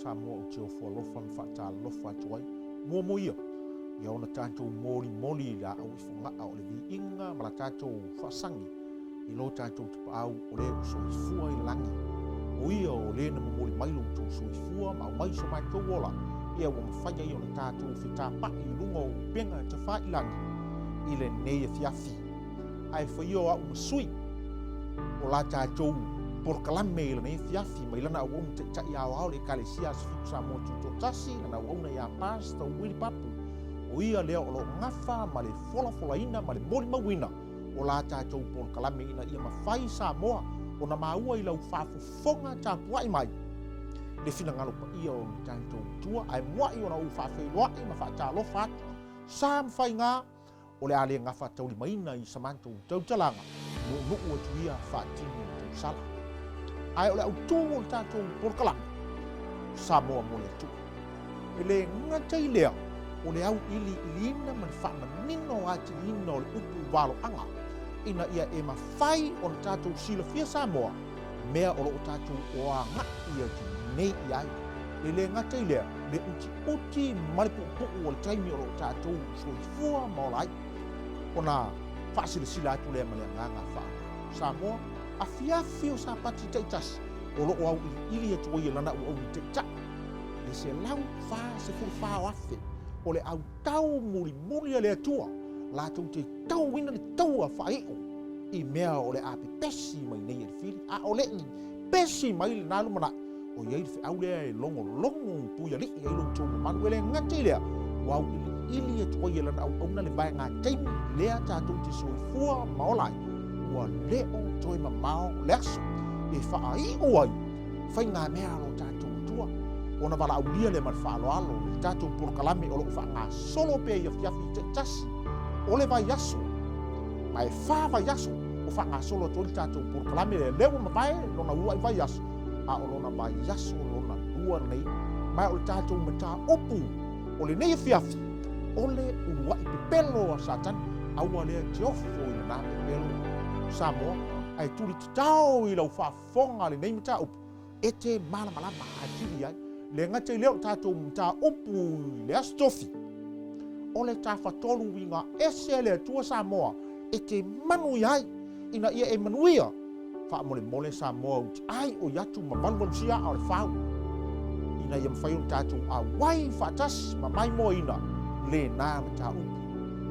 Samoa ou te ofo alofa ma faatalofa atu ai. Muamua ia, ia ona tatou molimoli i laau i fogaa o le viiga ma la tatou faasagi i lo tatou Tapaau o le ua soifua i le lagi. O ia o le na momoli mai lo outou soifua ma aumai so matou ola, ia ua mafai ai ona tatou fetapa'i i luga o upega tafailagi i lenei afiafi. Ae faia o au ma sui o la tatou polokalame i lenei afiafi mai lana auauna taitai aoao le Ekalesia Asofitu Samoa Tutoatasi, lana auauna ia Pastor Willie Papu. O ia lea o lo o gafa ma le folafolaina ma le molimauina o la tatou polokalame ina ia mafai Samoa ona maua i lau faafofoga tapuai mai le finagalo paia o le tatou Atua. Ae muai ona ou faafeiloai ma faatalofa atu sa ma faiga o le a le gafataulimaina i sa matou tautalaga, nuunuu atu ia faatino tausala. Ae o le autū o le tatou polokalame, Samoa mo le Atua. E le gata i lea, o le auiliiliina ma le faamanino atiliina o le upu valoaga, ina ia e mafai ona tatou silafia Samoa, mea o lo o tatou oaga'i atu nei i ai. E le gata i lea, le utiuti ma le puupuu o le taimi o lo o tatou soifua ma ola ai. Ona faasilasila atu lea ma le agaga faaaloalo. Samoa, afiafi o Sapati taitasi o lo o auiliili atu ai e lana auauna taitai le 144,000 o le au tau mulimuli a le Atua latou te tauina le taua faaiu i mea o le a pepesi mai nei e le fili, a o le i pesi mai lena lumanai, o i ai le feau lea e logologo puialii ai lo outou mamalu. E le gata i lea, ua auiliili atu ai e lana auauna le vaega taimi lea tatou te soifua ma ola ai, ua le o toe mamao le aso e faaiu ai faigamea a lo tatou Atua. Ona valaaulia lea ma le faaaloalo i le tatou polokalame o lo o faagasolo pea i afiafi taitasi o le vaiaso, ma e 4 vaiaso o faagasolo atu ai le tatou polokalame lea. Lea ua mavae lona uluai vaiaso, a o lona vaiaso lona lua lenei. Ma o le tatou mataupu o lenei afiafi, o le uluai pepelo a Satani. Aua lea te ofo i lena pepelo, Samoa, ae tuli tatao i lau faafofoga lenei mataupu e te malamalama atili ai. Le gata i lea o tatou mataupu i le Aso Tofi, o le tafatolu uiga ese le Atua Samoa e te manu ai ina ia e manuia. Faamolemole Samoa ou te ai oi atu ma valuvalusia aa o le fau, ina ia mafai ona tatou auai faatasi ma maimoaina lena mataupu.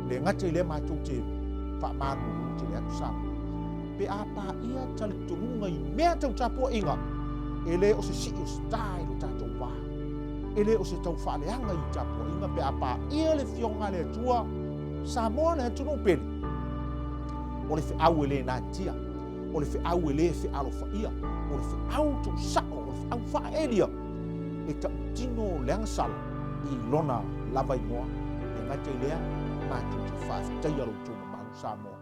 Le gata i lea matou te faamalulu tele atu Samoa, pe a paia talitonuga i mea tau tapuaiga, e le o se sii o se tā i lo tatou vā, e le o se tau faaleaga i tapuaiga pe a paia le fioga a le Atua Samoa le atunuu pele. O le feau e le natia, o le feau e le fealofaia, o le feau tuusao, o le feau faaelia e tautino le agasala i lona lava igoa. E gata i lea, matou te faafetaia lo outou mamalu Samoa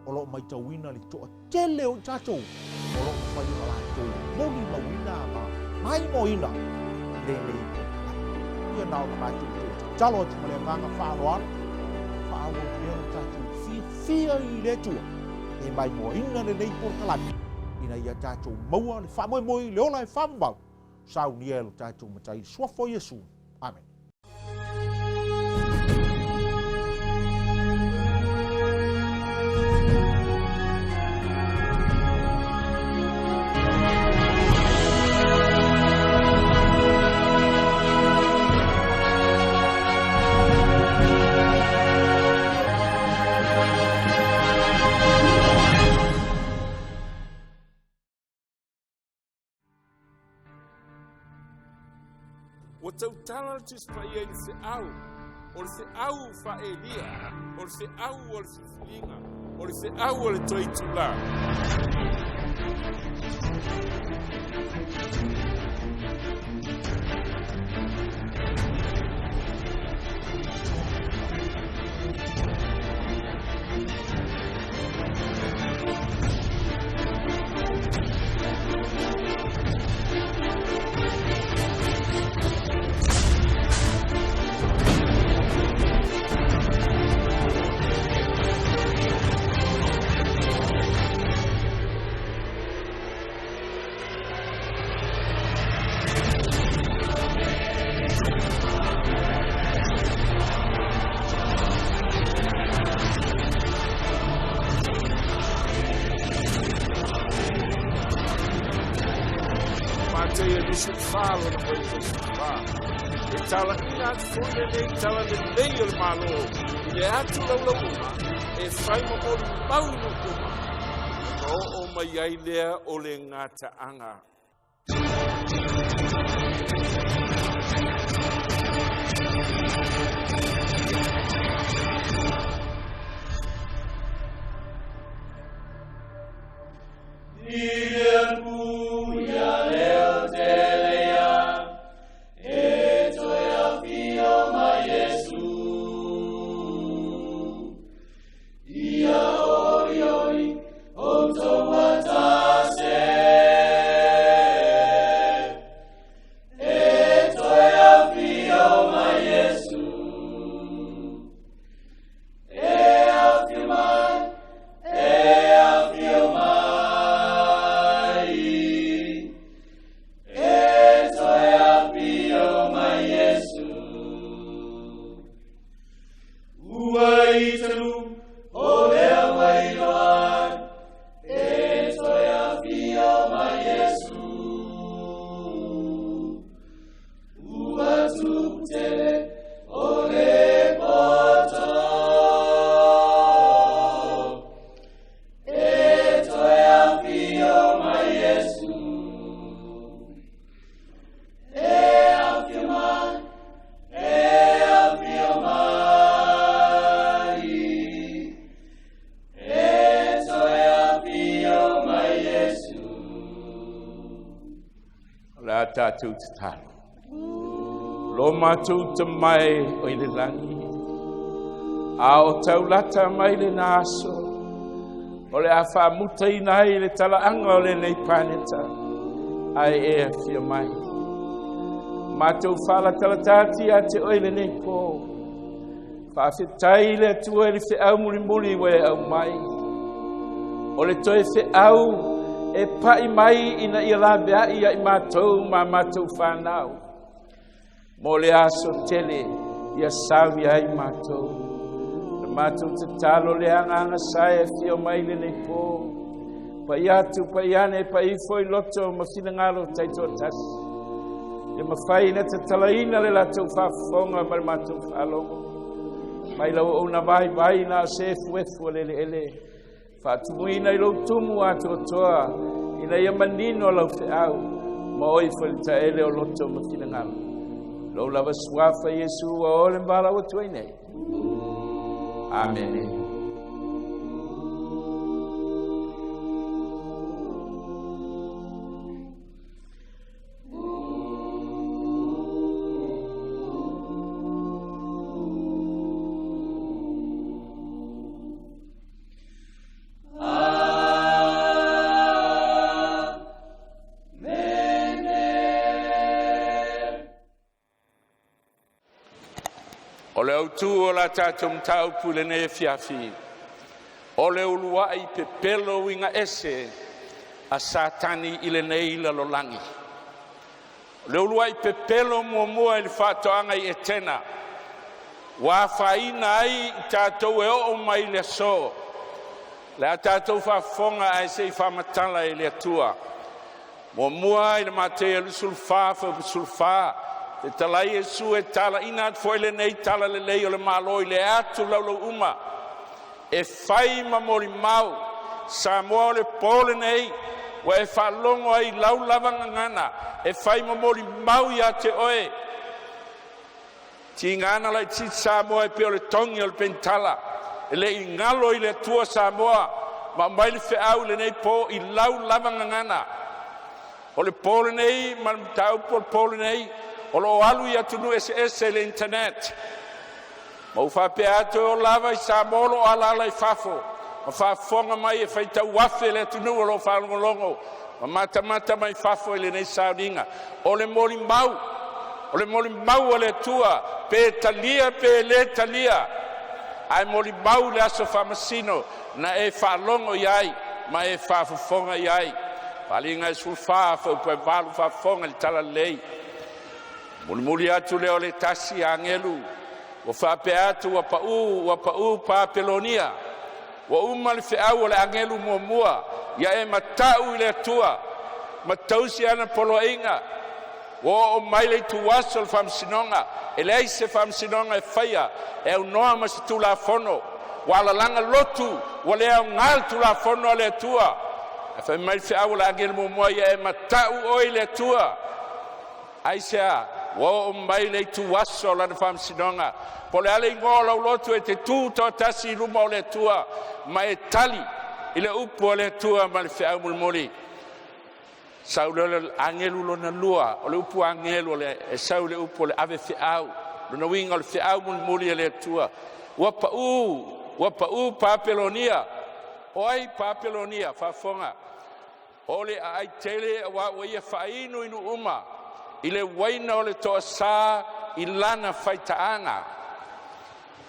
o lo o maitauina le toatele o i tatou o lo o mafai ona latou molimauina ma maimoaina lenei polokalame. Ia na ona matou toe tatalo atu ma le agaga faaaloalo, faaauau pea lo tatou fiafia i le Atua e maimoaina lenei polokalame ina ia tatou maua le faamoemoe i le ola e faavavau, saunia e lo tatou Matai i le suafa o Iesu. Amene. Ua tautala le Tusi Paia i le feau, o le feau faa-Elia, o le feau o le filifiliga, o le feau o le toe itulā. 14 lona fuaiupu 14. E talaʻina atu foi lenei tala lelei o le Malo i le atu laulauga e fai ma molimau i nuu uma, ona oo mai ai lea o le gataaga. O le a tatou tatalo. Lo matou tamai o i le lagi, a o taulata mai lena aso, o le a faamutaina ai le talaaga o lenei paneta, ae e afio mai. Matou faalatalata atu ia te oe lenei po. Faafetai i le Atua i le feau mulimuli ua e aumai. O le toe feau e pai mai ina ia laveai ia i matou ma matou fanau. Mo le aso tele ia sauni ai matou. Le matou tatalo le agaga sa e afio mai lenei po. Pai atu, pai ane, pai ifo i loto ma finagalo taitoatasi. Ia mafai ona tatalaina le latou faafofoga ma le matou faalogo. Mai lau auauna vaivai na o se efuefu o le eleele. Faatumuina i lou tumu atoatoa ina ia manino lau feau ma oe ifo i le taele o loto ma finagalo. Lou lava suafa Iesu ua o le valaau atu ai nei. Amene. O le autū o la tatou mataupu i lenei afiafi, o le uluai pepelo uiga ese a Satani i lenei lalolagi. O le uluai pepelo muamua i le faatoaga i Etena, ua afaina ai i tatou e oo mai i le aso. Le a tatou faafofoga ae se i faamatala e le Atua. Muamua i le Mateia 24 fuaiupu 14, fetalai Iesu e talaina atu foi lenei talalelei o le Malo i le atu laulau uma e fai ma molimau. Samoa o le po lenei ua e faalogo ai i lau lava gagana e fai ma molimau ia te oe. Tigana laitiiti Samoa e pei o le togi o le penitala, e le i galo i le Atua Samoa ma aumai le feau i lenei po i lau lava gagana. O le po lenei ma le mataupu o le po lenei o lo o alu i atunuu eseese i le internet. Ma ua faapea atu e oo lava i Samoa o lo o alaala i fafo ma faafofoga mai e faitau afe le atunuu o lo o faalogologo ma matamata mai fafo i lenei sauniga. O le molimau, o le molimau a le Atua, pe talia pe le talia, ae molimau le aso faamasino na e faalogo i ai ma e faafofoga i ai. Faaaliga e 14 fuaiupu e 8, faafofoga i le Talalelei. Mulimuli atu lea o le tasi agelu ua faapea atu, ua pau, ua pau Papelonia. Ua uma le feau o le agelu muamua, ia e matau i le Atua ma tausi ana poloaiga. Ua oo mai le ituaso o le Faamasinoga, e leai se faamasinoga e faia e aunoa ma se Tulafono, ua alalaga lotu, ua le aoga le Tulafono a le Atua. Ae fai mai le feau a le agelu muamua, “Ia e mata'u oe i le Atua.” Aisea? Ua oo mai le ituaso o lana faamasinoga. Po o le a le igoa o lau lotu e te tu toatasi i luma o le Atua ma e tali i le upu a le Atua ma le feau mulimuli. Sau lea o le agelu lona lua, o le upu agelu o le e sau i le upu o le ave feau, lona uiga o le feau mulimuli a le Atua. Ua pau, ua pau Papelonia. O ai Papelonia? Faafofoga, o le aai tele auā ua ia faainu i nuu uma i le uaina o le toasa i lana faitaaga.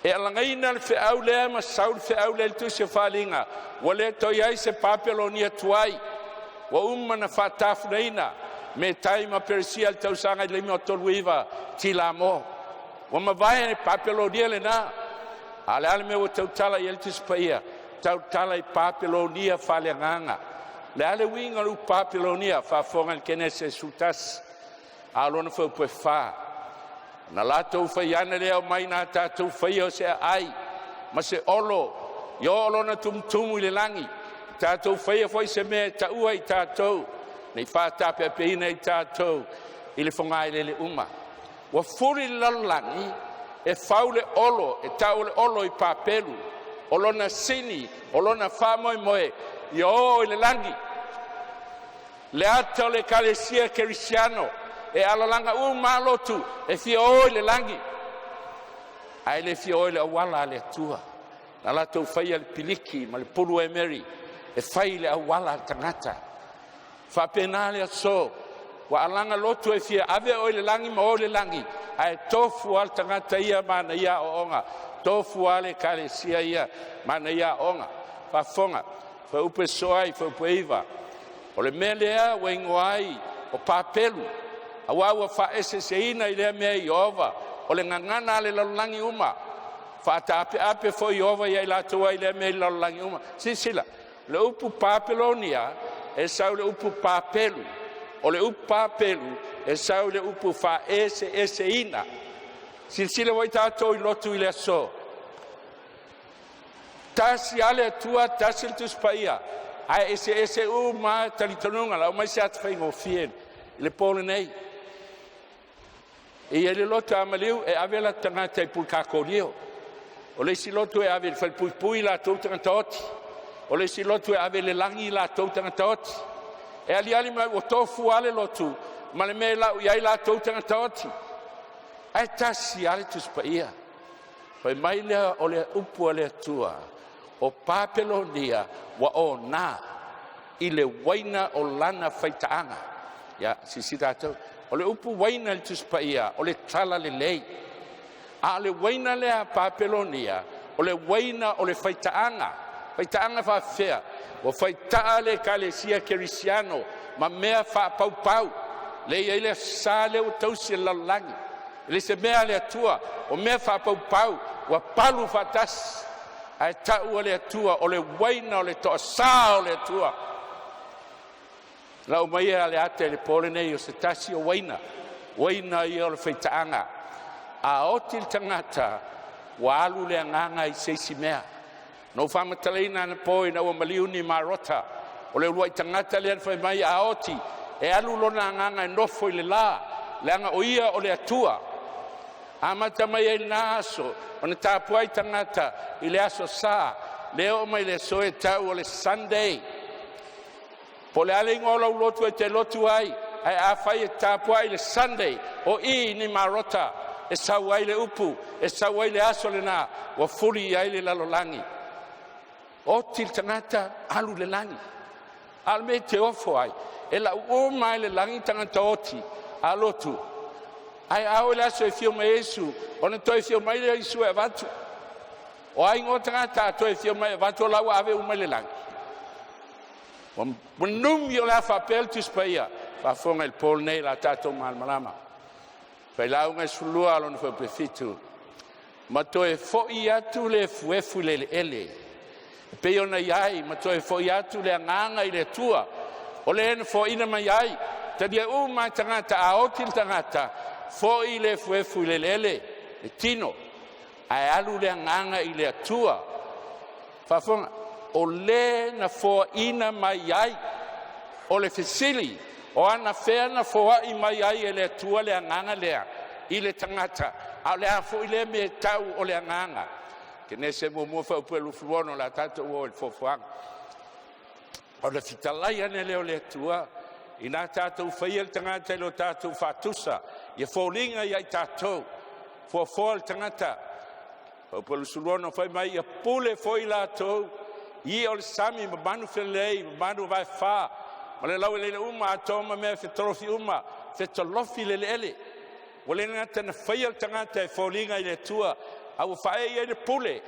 E alagaina le feau lea ma sau le feau lea i le tusi o Faaaliga, ua le toe i ai se Papelonia tuai, ua uma ona faatafunaina Metai ma Peresia i le tausaga e 539 Tilamo. Ua mavae Papelonia lena. A o le a le mea ua tautala i ai le Tusi Paia? Tautala i Papelonia faaleagaga. O le a le uiga o le upu Papelonia? Faafofoga i le Kenese 11 a o lona fuaiupu e 4. Ona latou faiana lea aumai na tatou faia o se aai ma se olo ia oo lona tumutumu i le lagi, tatou faia foi se mea e taua i tatou, nei faataapeapeina ai tatou i le fogaeleele uma. Ua fuli le lalolagi e fau le olo e tau o le olo i Papelu. O lona sini, o lona faamoemoe ia oo i le lagi. Le ata o le Ekalesia Kerisiano e alalaga uma lava lotu e fia o i le lagi, ae le fia o i le auala a le Atua. Na latou faia le piliki ma le pulu e fai le auala a le tagata. E faapena le aso, ua alaga lotu e fia ave oe i le lagi ma o i le lagi, ae tofu lava le tagata ia ma ana ia aoaoga, tofu lava le ekalesia ia ma ana ia aoga. Faafofoga, fuaiupu e sosoo ai, fuaiupu e 9. O le mea lea ua igoa ai o Papelu, auā ua faaeseeseina i lea mea e Ieova. O le gagana a le lalolagi uma, faataapeape foi Ieova ia i latou ai lea mea i le lalolagi uma. Silasila, o le upu Papelonia e sau i le upu Papelu, o le upu Papelu e sau i le upu faaeseeseina. Silasila foi tatou i lotu i le aso, tasi lava le Atua, tasi le Tusi Paia, ae eseese uma lava talitonuga. O le a aumai se ata faigofie i le po lenei. E i ai le lotu a maliu e ave latou tagata i pulutakolio, o le isi lotu e ave i le falepuipui latou tagata oti, o le isi lotu e ave i le lagi latou tagata oti. E aliali mai ua tofu lava le lotu ma le mea e lau i ai latou tagata oti, ae tasi lava le Tusi Paia. Fai mai lea o le upu a le Atua, o Papelonia ua ona i le uaina o lana faitaaga. Ia, silasila tatou, o le upu uaina i le Tusi Paia o le talalelei, a o le uaina lea a Papelonia o le uaina o le faitaaga. Faitaaga faapefea? Ua faitaa le Ekalesia Kerisiano ma mea faapaupau lea e i ai le Aso Sa lea ua tausi e le lalolagi, e le o se mea a le Atua, o mea faapaupau ua palu faatasi, ae tau e le Atua o le uaina o le toasa o le Atua. Lau mai le ata i le po lenei o se tasi o uaina, uaina ia o le faitaaga. A oti le tagata ua alu le agaga i se isi mea. Na ou faamatalaina anapo ina ua maliu Nimarota, o le uluai tagata lea na fai mai a oti e alu lona agaga e nofo i le la, leaga o ia o le Atua. Amata mai ai i lena aso ona tapuai tagata i le aso Sa, lea e oo mai le aso e tau o le Sunday. Po o le a le igoa o lau lotu e te lotu ai, ae afai e te tapuai i le Sunday, o i i Nimarota e sau ai le upu, e sau ai le aso lena ua fuli i ai le lalolagi. Oti le tagata, alu i le lagi. A o le mea e te ofo ai, e lau uma lava i le lagi tagata oti a lotu, ae a oo i le aso e afio mai ai Iesu, ona toe afio mai lea o Iesu e avatu. O a igoa o tagata a toe afio mai e avatu o la ua ave uma i le lagi? Ua numi o le a faapea le Tusi Paia. Faafofoga i le po lenei la tatou malamalama. Failauga 12 lona fuaiupu 7, ma toe foi atu le efuefu i le eleele e pei ona i ai, ma toe foi atu le agaga i le Atua o le na foaina mai ai. Talia uma e tagata, a oti le tagata, fo'i le efuefu i le eleele, le tino, ae alu le agaga i le Atua. Faafofoga, o le na foaina mai ai. O le fesili, o anafea na foai mai ai e le Atua le agaga lea i le tagata? A o le a foi lea mea e tau o le agaga? Kenese 1:26, o le a tatou o i le foafoaga. O le fetalai ane lea o le Atua, ina tatou faia le tagata i lo tatou faatusa, ia foliga ia i tatou, foafoa le tagata. 26 fai mai ia pule foi latou i o le sami ma manu felelei, ma manu vaefa, ma le laueleele uma atoa ma mea e fetolofi uma, fetolofi le eleele. Ua le gata na faia le tagata e foliga i le Atua, a ua faaee i ai le pule,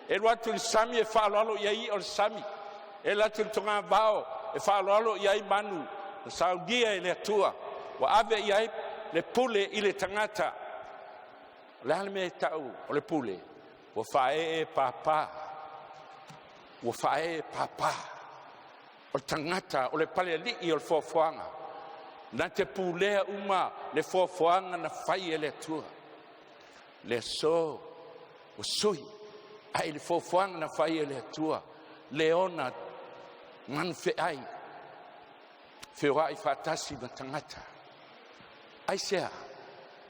e alu atu i le sami e faaaloalo i ai ia o le sami, e alu atu i le togavao e faaaloalo i ai manu na saunia e le Atua. Ua ave i ai le pule i le tagata. O le a le mea e tau o le pule? Ua faaee papa, ua faaee papa. O le tagata o le palealii o le foafoaga, na te pulea uma le foafoaga na fai e le Atua. Le aso ua sui, ae i le foafoaga na fai e le Atua, le ona manufeai feoai faatasi ma tagata. Aisea?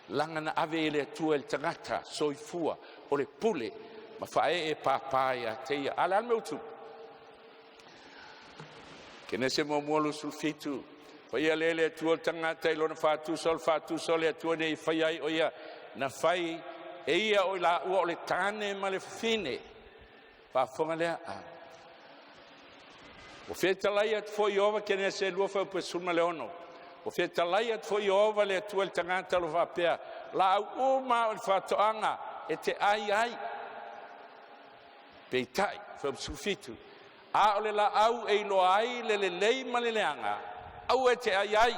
Laga na ave e le Atua i le tagata soifua o le pule ma faaee papa ia te ia. A o le a le mea ua tupu? Kenese 1:27, faia lea e le Atua le tagata i lona faatusa, o le faatusa o le Atua nei faia ai o ia, na fai e ia o i laua o le tane ma le fafine. Faafofoga lea. Ua fetalai atu foi Ieova, Kenese 2:16. Ua fetalai atu foi Ieova le Atua i le tagata o lo faapea, laau uma o le faatoaga e te ai ai, peitai, 17, a o le laau e iloa ai le lelei ma le leaga, aua e te ai ai,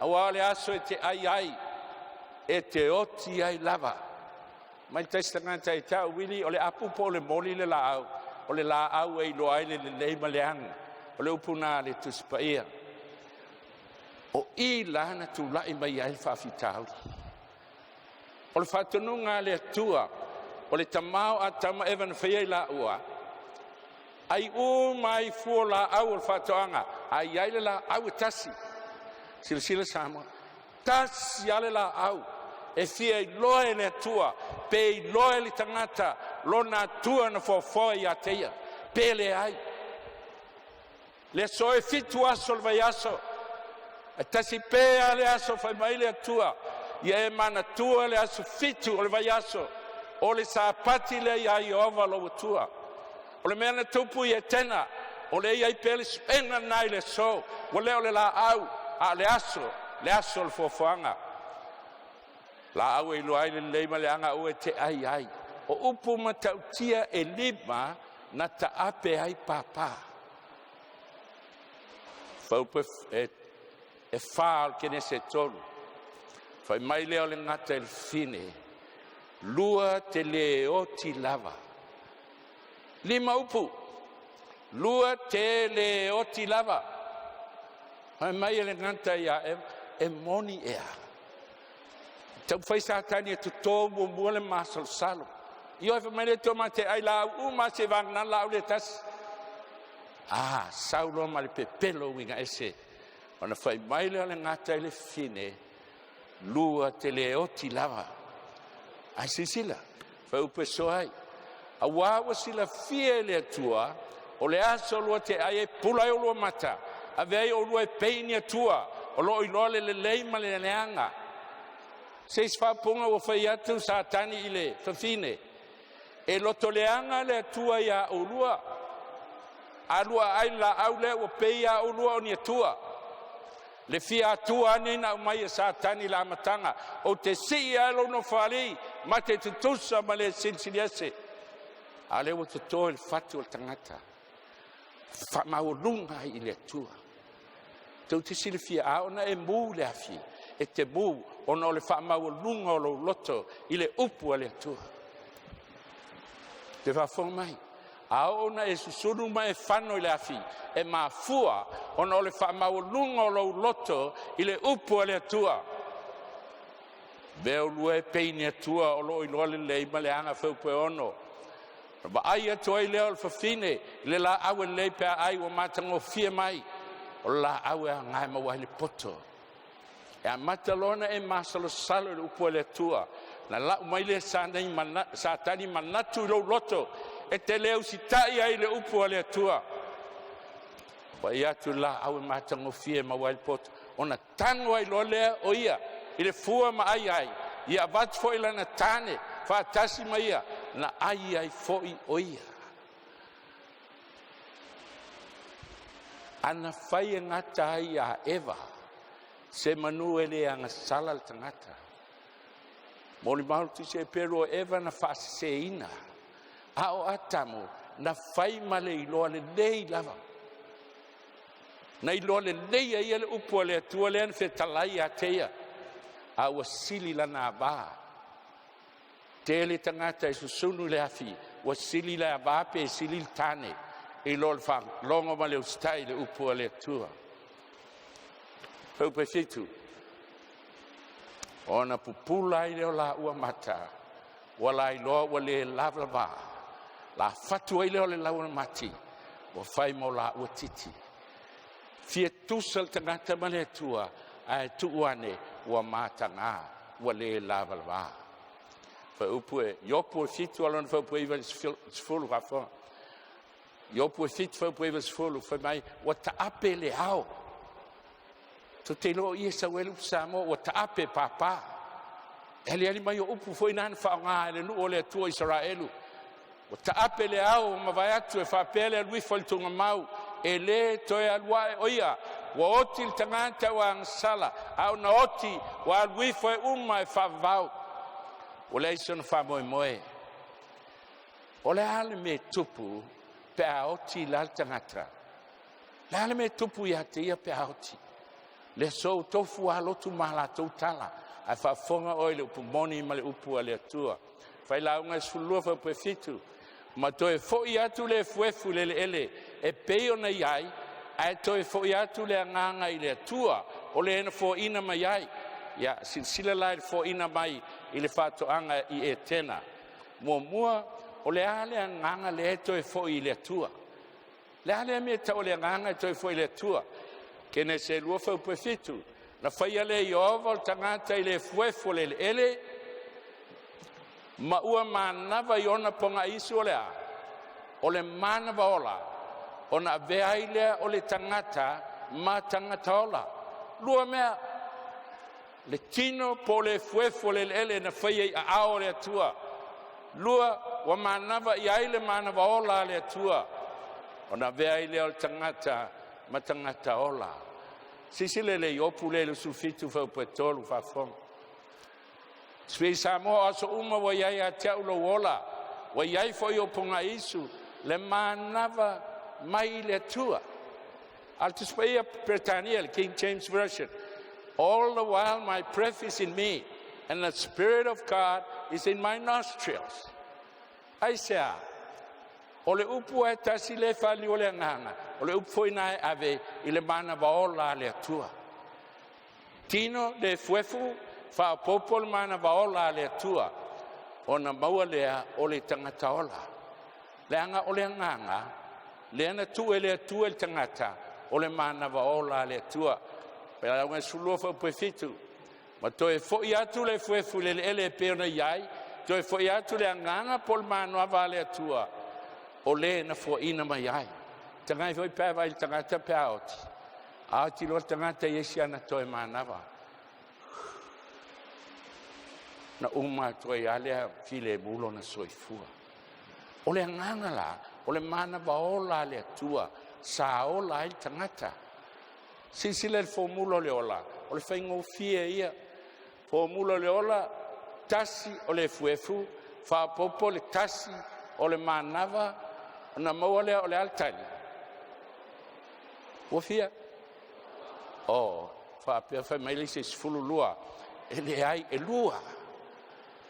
aua o le aso e te ai ai, e te oti ai lava. Mai tasi tagata e tau uili o le apu po o le moli le laau, o le laau e iloa ai le lelei ma le leaga. O le upu na le Tusi Paia. O i la na tulai mai ai le faafitauli. O le faatonuga a le Atua, o le tamao a Atama Eva na faia i laua, ai uma ai fua o laau o le faatoaga, ai ai le laau e tasi. Silasila Samoa, tasi lava le laau e fia iloa e le Atua, pe iloa e le tagata lona Atua na foafoa ia te ia, pe leai. Le aso e 7 aso o le vaiaso, e tasi pea le aso fai mai le Atua, ia e manatua le aso 7 o le vaiaso, o le Sapati lea ia Ieova lou Atua. O le mea na tupu i Etena, o lea e i ai pea le suega lena i le aso, ua le o le laau, a o le aso, le aso o le foafoaga. Laau e iloa ai le lelei ma le leaga, aua e te ai ai. O upu matautia e 5 na taape ai papa. Faupu e 4 o le Kenese 3. Fai mai lea o le gata i le fine, lua te le oti lava. 5 upu, lua te le oti lava. Fai mai e le gata ia Eva, e moni ea. Taumafai Satani e toto muamua le masalosalo. Ioe, fai mai le Atua ma te ai laau uma se vagana laau le tasi. Ah, sau loa ma le pepelo uiga ese. Ona fai mai lea o le gata i le fine, lua te le oti lava. Ai silasila, fai upu e soa ai. Aua ua silafia e le Atua, o le aso lua te ai e pula ai o lua mata, ave ai o lua e pei ni Atua, o loo iloa le lelei ma le leaga. Se isi faapuga ua fai atu Satani i le fafine, e lotoleaga le Atua ia oulua, a lua ai laau lea ua pei ia oulua o ni Atua. Le fia Atua ane na aumai e Satani i le amataga, ou te sii ai lou nofoalii ma te tutusa ma le silisili ese. A lea ua toto i le fatu o le tagata, faamaualuga ai i le Atua. Tou te silafia, a ona e mu le afi, e te mu ona o le faamaualuga o lou loto i le upu a le Atua. Te faafofoga mai, A oo ina e susunu ma e fano i le afi, e mafua ona o le faamaualuga o lou loto i le upu a le Atua. Avea oulua e pei ni atua o loo iloa lelei ma leaga. Fuaiupu 6. Ona vaai atu ai lea o le fafine i le laau e lelei pe a ai ua matagofie mai, o le laau e aoga e maua ai le poto. E amata loa ona e masalosalo i le upu a le Atua, na lau mai lea e Satani manatu i lou loto e te le usitai ai i le upu a le Atua. Vaai atu i le laau e matagofie e maua ai le poto, ona tago ai loa lea o ia i le fua ma ai ai, ia avatu foi i lana tane faatasi ma ia, na ai ai foi o ia. Ana fai e gata ai ia Eva, semanu e le agasala le tagata. Molimau le tusi o Eperu o Eva na faaseseina, a o Atamu na fai ma le iloa lelei lava. Na iloa lelei e ia le upu a le Atua lea na fetalai ia te ia, a ua sili lana ava. Tele tagata e susunu i le afi ua sili le ava pe sili le tane i lo le faalogo ma le usitai i le upu a le Atua. Fuaiupu 7. Ona pupula ai lea o laua mata, ua lailoa ua le lavalava, la fatu ai lea o le laualamati, ua fai mo laua titi. Fia tusa le tagata ma le Atua, ae tuu ane ua mataga ua le lavalava. Fuaiupu Iopu e 7 lona fuaiupu 9 i le 10 faafofoga. Iopu e 7 fuaiupu 9 i le 10 fai mai ua taape le ao. Tou te iloa o i e sau ai le upu Samoa ua taape papa. E aliali mai o upu foi na na faaaoga e le nuu o le Atua Isaraelu. Ua taape le ao ua mavae atu e faapea le alu ifo i le tugamau, e le toe alu ae o ia. Ua oti le tagata ua agasala, a ona oti ua alu ifo e uma e faavavau. Ua leai sona faamoemoe. O le a le mea e tupu pe a oti la le tagata? Le a le mea e tupu ia te ia pe a oti? Le aso ua tofu a lotu ma latou tala, ae faafofoga oe i le upu moni ma le upu a le Atua. Failauga 12 fuaiupu 7. Ma toe foi atu le efuefu i le eleele e pei ona i ai, ae toe foi atu le agaga i le Atua o le na foaina mai ai. Ia silasila la i le foaina mai i le faatoaga i Etena. Muamua, o le a le agaga lea e toe foi i le Atua? Le a lea mea e tau o le agaga e toe foi i le Atua? Kenese 2 fuaiupu 7. Na faia lea e Ieova o le tagata i le efuefu o le eleele ma ua manava i ona pogaisu o le a? O le manava ola, ona avea ai lea o le tagata ma tagata ola. Lua mea, le tino po o le efuefu o le eleele na faia i aao o le Atua. Lua, ua manava i ai le manava ola a le Atua, ona avea ai lea o le tagata ma tagata ola. Silasila i le Iopu lea i le 27 fuaiupu 3 faafofoga. Sui Samoa o aso uma ua i ai ia te au lou ola, ua i ai foi ou pogaisu, le manava mai le Atua. A o le Tusi Paia Peretania, le King James Version, all the while my breath is in me, and the Spirit of God is in my nostrils. Aisea? O le upu e tasi le fali o le agaga, o le upu foi na e ave i le manava ola a le Atua. Tino le efuefu faaopoopo le manava ola a le Atua, ona maua lea o le tagata ola. Leaga o le agaga lea na tuu e le Atua i le tagata, o le manava ola a le Atua. Failauga 12 fuaiupu 7. Ma toe foi atu le efuefu i le eleele e pei ona i ai, toe foi atu le agaga po o le manava a le Atua, o le na foaina mai ai. Tagai foi pe a vaai i le tagata pe a oti. A oti loa le tagata e ese ana toe manava. Na uma atu ai lava lea filemu lona soifua. O le agaga la, o le manava ola a le Atua, sa ola ai le tagata. Silasila i le formula o le ola, o le faigofie ia. Formula o le ola, tasi o le efuefu, faaopoopo le tasi o le manava, ona maua lea o le a le tali? Ua fia? O, faapea fai mai le isi e 12. E leai, e lua.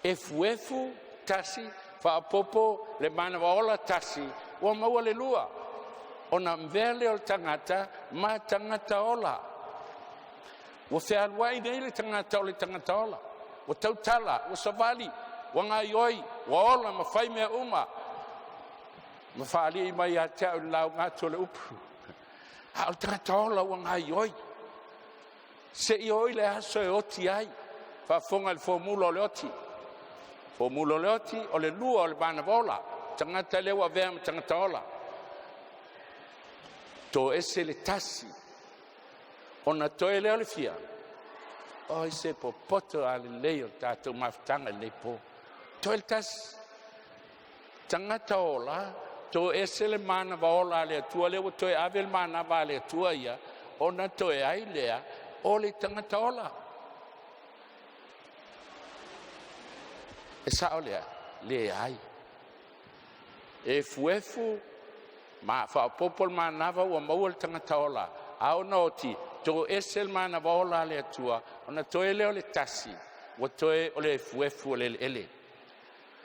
Efuefu tasi, faaopoopo le manava ola tasi, Ua maua le lua, ona avea lea o le tagata ma tagata ola. Ua fealuai nei le tagata o le tagata ola, ua tautala, ua savali, ua gaoioi, ua ola ma fai mea uma, ma faalii mai ia te au i le lauga atu o le upu. A o le tagata ola ua gaoioi seia oo i le aso e oti ai. Faafofoga i le fomula o le oti. Fomula o le oti, o le lua o le manava ola, tagata lea ua avea ma tagata ola, toese le tasi, ona toe lea o le fia. Oi se popoto a lelei o le tatou mafutaga i lenei po. Toe le tasi, tagata ola, toese le manava ola a le Atua, lea ua toe ave le manava a le Atua ia, ona toe ai lea o le tagata ola. E sao lea? Leai. E efuefu ma faaopoopo le manava ua maua le tagata ola, a ona oti, toese le manava ola a le Atua, ona toe lea o le tasi, ua toe o le efuefu o le eleele.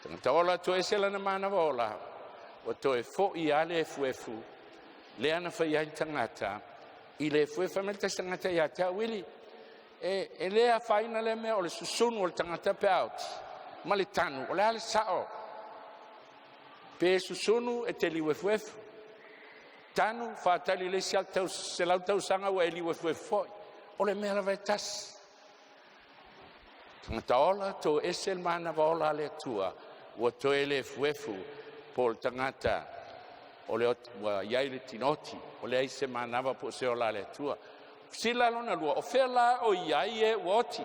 Tagata ola toese lana manava ola, ua toe foi lava le efuefu lea na fai ai le tagata i le efuefu. Fai mai le tasi tagata ia te au, Uili, e le afaina lea mea o le susunu o le tagata pe a oti ma le tanu, o le a le sao? Pe susunu e te liu efuefu, tanu faatali i le isi 100 tausaga ua e liu efuefu foi. O le mea lava e tasi. Tagata ola, toese le manava ola a le Atua, ua toe le efuefu po o le tagata o le ua i ai le tinoti, ua leai se manava po o se ola a le Atua. Sila lona lua, o fea la o i ai e ua oti?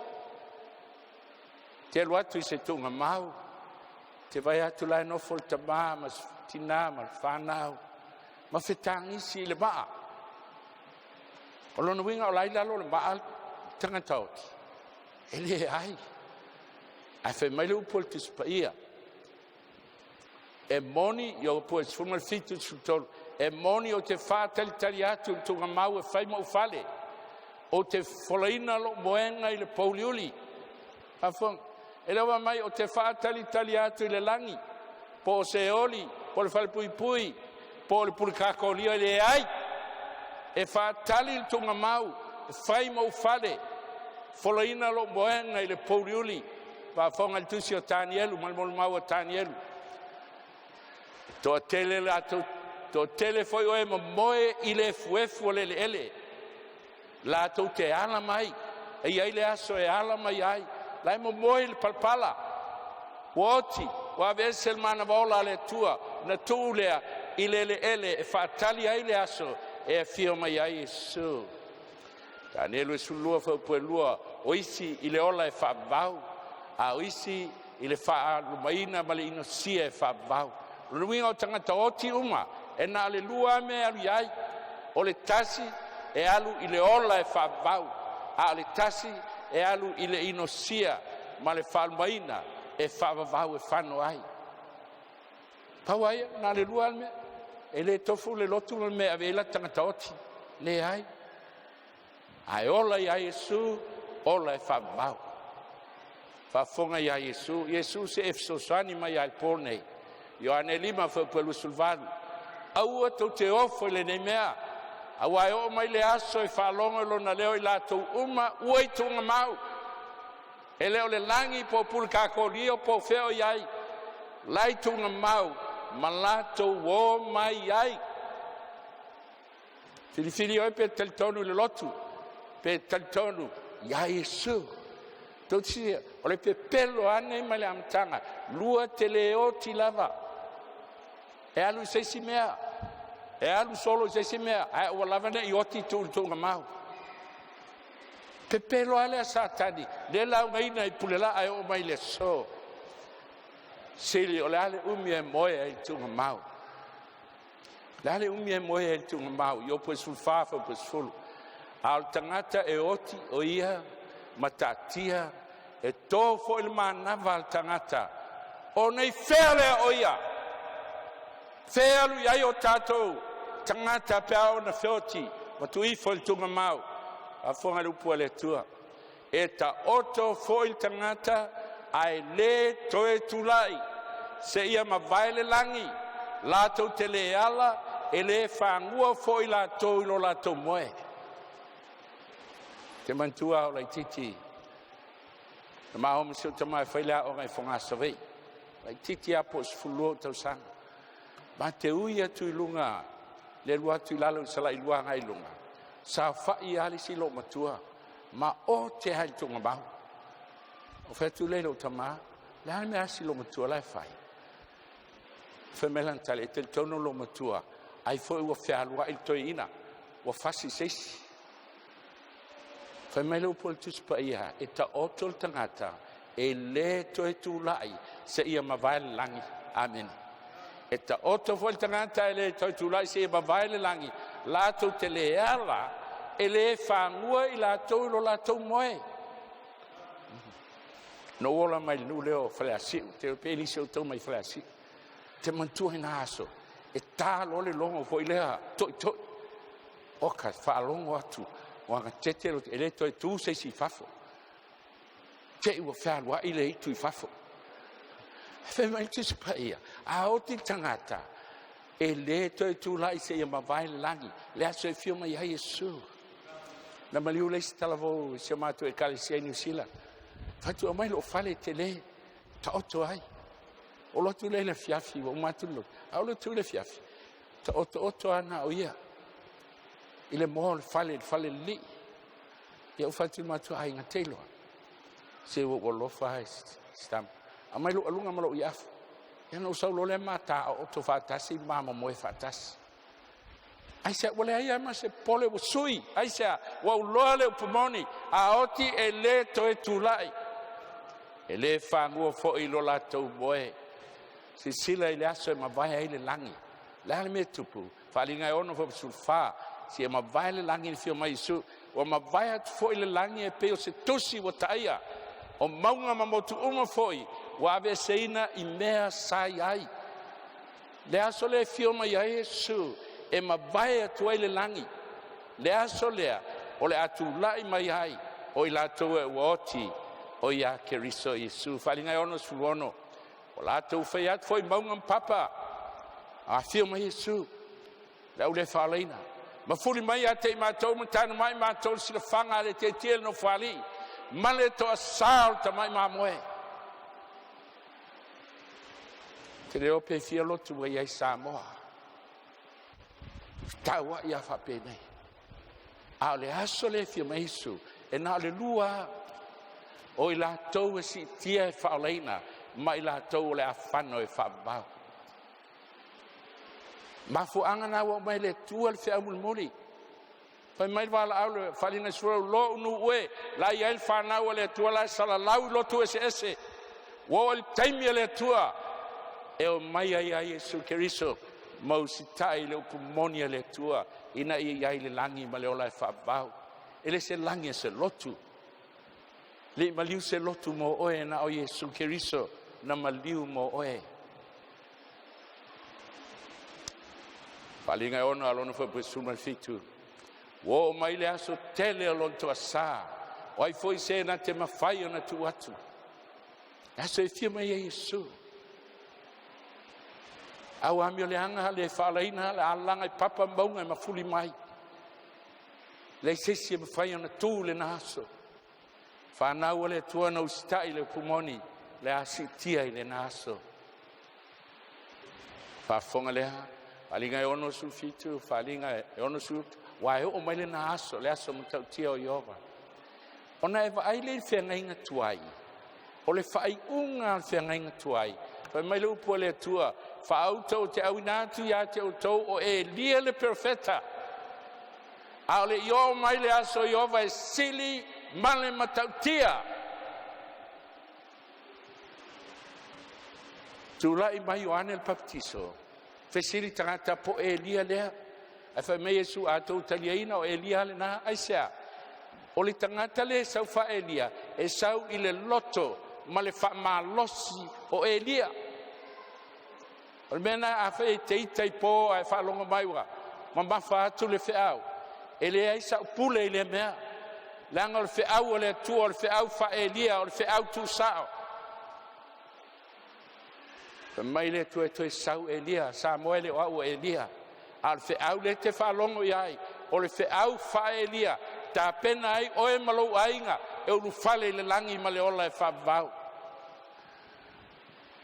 Te alu atu i se tuugamau, te vaai atu la e nofo le tama ma tina ma le fanau ma fetagisi i le maa. O lona uiga o la i lalo o le maa le tagata oti? E leai. Ae fai mai le upu a le Tusi Paia, e moni, Iopu 17:13, e moni ou te faatalitali atu i le tuugamau e fai ma ou fale, ou te folaina lou moega i le pouliuli. Faafofoga, e le o fai mai ou te faatalitali atu i le lagi, po o Seoli, po o le falepuipui, po o le pulekakolio, e leai. E faatali le tuugamau e fai ma ou fale, folaina lou moega i le pouliuli. Faafofoga i le tusi o Tanielu ma le molimau a Tanielu, toatele latou, toatele foi o e momoe i le efuefu o le eleele, latou te ala mai, e i ai le aso e ala mai ai, la e momoe i le palapala, ua oti, ua aveese le manava ola a le Atua, na tuu lea i le eleele e faatali ai le aso e afio mai ai Iesu. Tanielu 12 fuaiupu 2, o isi i le ola e faavavau, a o isi i le faalumaina ma le inosia e faavavau. O le uiga o tagata oti uma, e na o le lua lava mea e alu i ai, o le tasi e alu i le ola e faavavau, a o le tasi e alu i le inosia ma le faalumaina e faavavau e fano ai. Pau lava ia, na o le lua lava le mea. E le tofu le lotu ma le mea e ave i ai la tagata oti. Leai. Ae ola ia Iesu, ola e faavavau. Faafofoga ia Iesu, Iesu se e fesoasoani mai ai i le po nei. Ioane 5 fuaiupu 28, aua tou te ofo i lenei mea, aua e oo mai le aso e faalogo i lona leo i latou uma ua i tuugamau. E le o le lagi po o pulekakolio po o fea o i ai, la i tuugamau ma latou o mai ai. Filifili oe pe talitonu i le lotu, pe talitonu ia Iesu. Tausia, o le pepelo ane mai le amataga, lua te le oti lava, e alu i se isi mea, e alu solo i se isi mea, ae ua lava ne i oti tuu i le tuugamau. Pepelo lava lea Satani, lea laugaina i Pulelaa e oo mai le aso. Sili o le a le umi e moe ai i le tuugamau? Le a le umi e moe ai i le tuugamau? Iopu 14 fuaiupu 10. A o le tagata e oti o ia mataatia, e to foi le manava a le tagata. O nei fea lea o ia? Fea alu i ai o tatou tagata pe a ona feoti ma tuifo i le tuugamau? Faafofoga i le upu a le Atua. E taoto foi le tagata ae le toe tulai, seia mavae le lagi latou te le ala, e le fagua foi latou i lo latou moe. Ou te manatua a o laitiiti, na ma o ma si ou tama e fai le aoga i Fogaa, Savaii. Laitiiti lava po o le 12 ou tausaga. Ma te ui atu i luga le alu atu i lalo i Salailua agai i luga, saofai lava le isi loomatua ma ote lava i le tugamau. Ou fai atu lea i lou tama, le a le mea a si loomatua la e fai? Fai mai lana tali, e talitonu loomatua ai foi ua fealuai le toeaina ua fasi i se isi. Fai mai le upu a le Tusi Paia, e taoto le tagata e le toe tulai seia mavae le lagi. Amene. E taoto foi le tagata e le toe tulai seia mavae le lagi, latou te le ala, e le fagua i latou i lo latou moe. Na ou ola mai i le nuu lea o Faleasiu, te iloa pe nisi o outou mai Faleasiu. Te manatua i na aso, e ta loa le logo foi lea, to'i to'i. Oka, e faalogo atu, ua gatete e le toe tu se isi i fafo. Te i ua fealuai le itu i fafo. Fai mai le Tusi Paia, a oti le tagata, e le toe tulai seia mavae le lagi, le aso e afio mai ai Iesu. Na maliu le isi talavou i si o matou ekalesia i Niu Sila. Fai atu, aumai lou fale e tele, taoto ai. O lo atu lea i le afiafi, ua uma atu le lotu, a o le atu i le afiafi, taoto oto lava na o ia, i le moa o le fale, le fale lelei. Ia ou fai atu i le matou aiga, te iloa, se ua ou alofa lava i aumai lou aluga ma lou iafu. Ia na ou sau loa lea ma ta ooto faatasi ma mamoe faatasi. Aisea? Ua leai lava ma se popole, ua sui. Aisea? Ua ou iloa le upu moni, a oti e le toe tulai, e le fagua foi i lo latou moe. Silasila i le aso e mavae ai le lagi. O le a le mea e tupu? Faaaliga e 6:14, seia mavae le lagi i le afio mai o Iesu. Ua mavae atu foi le lagi e pei o se tusi ua taia, o mauga ma motu uma foi ua aveeseina i mea sa i ai. Le aso lea e afio mai ai Iesu e mavae atu ai le lagi, le aso lea o le a tulai mai ai o i latou e ua oti o ia Keriso Iesu. Faaaliga e 66, ua latou fai atu foi i mauga ma papa, afio mai Iesu, le au le faalaina, mafuli mai ia te i matou ma tanu mai matou le silafaga a le tietie i le Nofoalii ma le toasā o le tamai mamoe. Te le o pe fia lotu ua i ai Samoa, tauai a faapenei. A o le aso lea e fia mai Iesu, e na o le lua o i latou e siitia e faaolaina ma i latou o le afano e faavavau. Mafuaaga na ua aumai le Atua le feau mulimuli. Fai mai le valaau le faaaliga sulu lo unu ue la i ai le whanau o le Atua la e salalau i lotu eseese. Ua oo i le taimi a le Atua e o mai ai ai Iesu Keriso ma usitai i le upu moni a le Atua ina ia i ai le lagi ma le ola e faavavau. E le se lagi e se lotu. Le i maliu se lotu mo oe na o Iesu Keriso na maliu mo oe. Faaaliga e 6 alona foi 17. Ua oo mai le aso tele o lona toasā, o ai foi se na te mafai ona tuu atu. Le aso e fia mai ai Iesu. Au amio leaga le faalaina le alaga i papa mauga e mafuli mai. Leai se isi e mafai ona tu lena aso. Whanau o le Atua na usitai le upu moni, le a siitia i lena aso. Faafofoga lea, faaaliga e 67, faaaliga e 68, ua e oo mai lena aso, le aso matautia o Ieova. Ona e vaai lea i le feagaiga tuai, o le faaiuga a le feagaiga tuai, fai mai le upu a le Atua, faauta o te auina atu ia te outou o Elia le perofeta, a o le i oo mai le aso o Ieova e sili ma le matautia. Tulai mai Ioane le Papatiso, fesili tagata po Elia lea, ae fai mai Iesu a outou taliaina o Elia lena, aisea? O le tagata le sau fa Elia, e sau i le loto ma le faamalosi o Elia. O le mea na a fai e te ita i po ae faalogo mai ua mamafa atu le feau, e leai sau pule i lea mea. Leaga o le feau o le Atua, o le feau fa Elia, o le feau tuusao. Fai mai le Atua e toe sau Elia, Samoa e le o au o Elia, a o le feau lea e te faalogo i ai, o le feau faa-Elia, tapena ai oe ma lou aiga e ulufale i le lagi ma le ola e faavavau.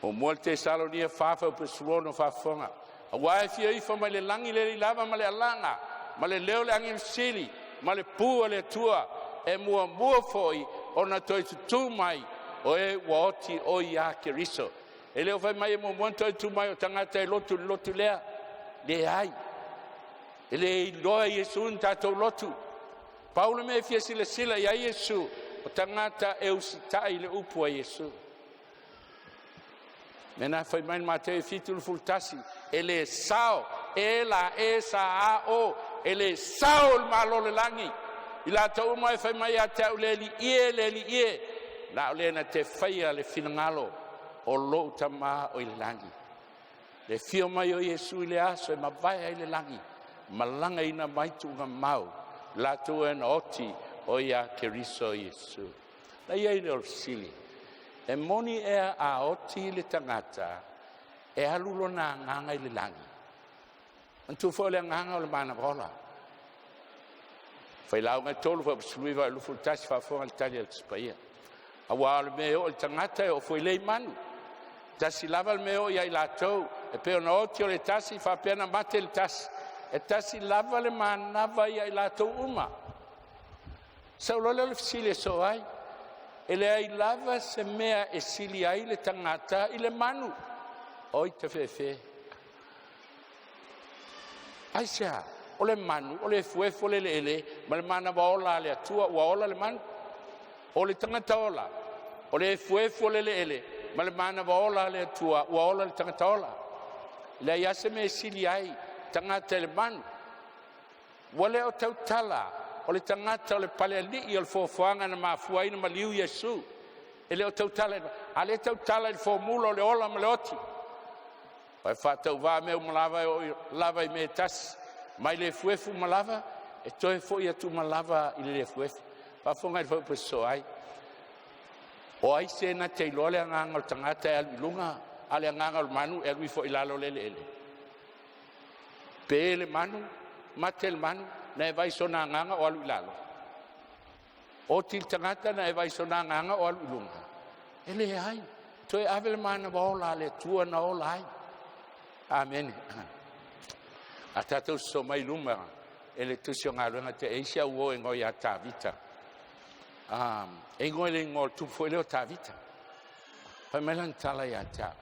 1 Tesalonia 4:16 faafofoga, aua e fia ifo mai le lagi le alii lava ma le alaga ma le leo o le agelu sili ma le pu a le Atua, e muamua foi ona toe tutū mai o e ua oti o ia Keriso. E le o fai mai e muamua ona toe tu mai o tagata e lotu i le lotu lea. Leai, e le iloa e Iesu ni tatou lotu. Pau le mea e fia silasila i ai Iesu, o tagata e usitai i le upu a Iesu. Mea na fai mai le Mateo 7:11, e le sao, E la E sa A O, e le sao le Malo o le lagi. I latou uma e fai mai ia te au, le Alii e, le Alii e, na o le na te faia le finagalo o lou Tama o i le lagi. Le fia mai o Iesu i le aso e mavae ai le lagi, malagaina mai tuugamau, latou e na oti o ia Keriso Iesu. Na i ai lea o le fesili, e moni ea a oti le tagata e alu lona agaga i le lagi? Manatua foi o le agaga o le manava ola. Failauga 3 faapusiluiva e 21 faafofoga le tali a le Tusi Paia. Aua o le mea e oo i le tagata e oo foi lea i manu. Tasi lava le mea e oo ia i latou, e pei ona oti o le tasi faapea na mate le tasi. E tasi lava le manava ia i latou uma. Sau loa lea o le fesili e sosoo ai, e leai lava se mea e sili ai le tagata i le manu. Oi tafefe. Aisea? O le manu, o le efuefu o le eleele ma le manava ola a le Atua ua ola le manu. O le tagata ola, o le efuefu o le eleele ma le manava ola a le Atua ua ola le tagata ola. E leai lava se mea e sili ai tagata i le manu. Ua le o tautala o le tagata o le palealii o le foafoaga na mafua ai ona maliu Iesu. E le o tautala, a lea e tautala i le formula o le ola ma le oti. E faatauvaa mea uma lava e oo lava i mea e tasi, mai le efuefu uma lava e toe foi atu uma lava i le efuefu. Faafofoga i le faaupuse sosoo ai. O ai se na te iloa le agaga o le tagata e alu i luga, a o le agaga o le manu e alu ifo i lalo o le eleele? Pe le manu, mate le manu, na e vaai i sona agaga o alu i lalo. Oti le tagata na e vaai i sona agaga o alu i luga. E leai, toe ave le manava ola a le Atua na ola ai. Amene. A tatou soso mai luma e le tusi o galuega te eisi au o e igoa ia Tavita. E igoa i le igoa o le tupu foi lea o Tavita. Fai mai lana tala ia te au.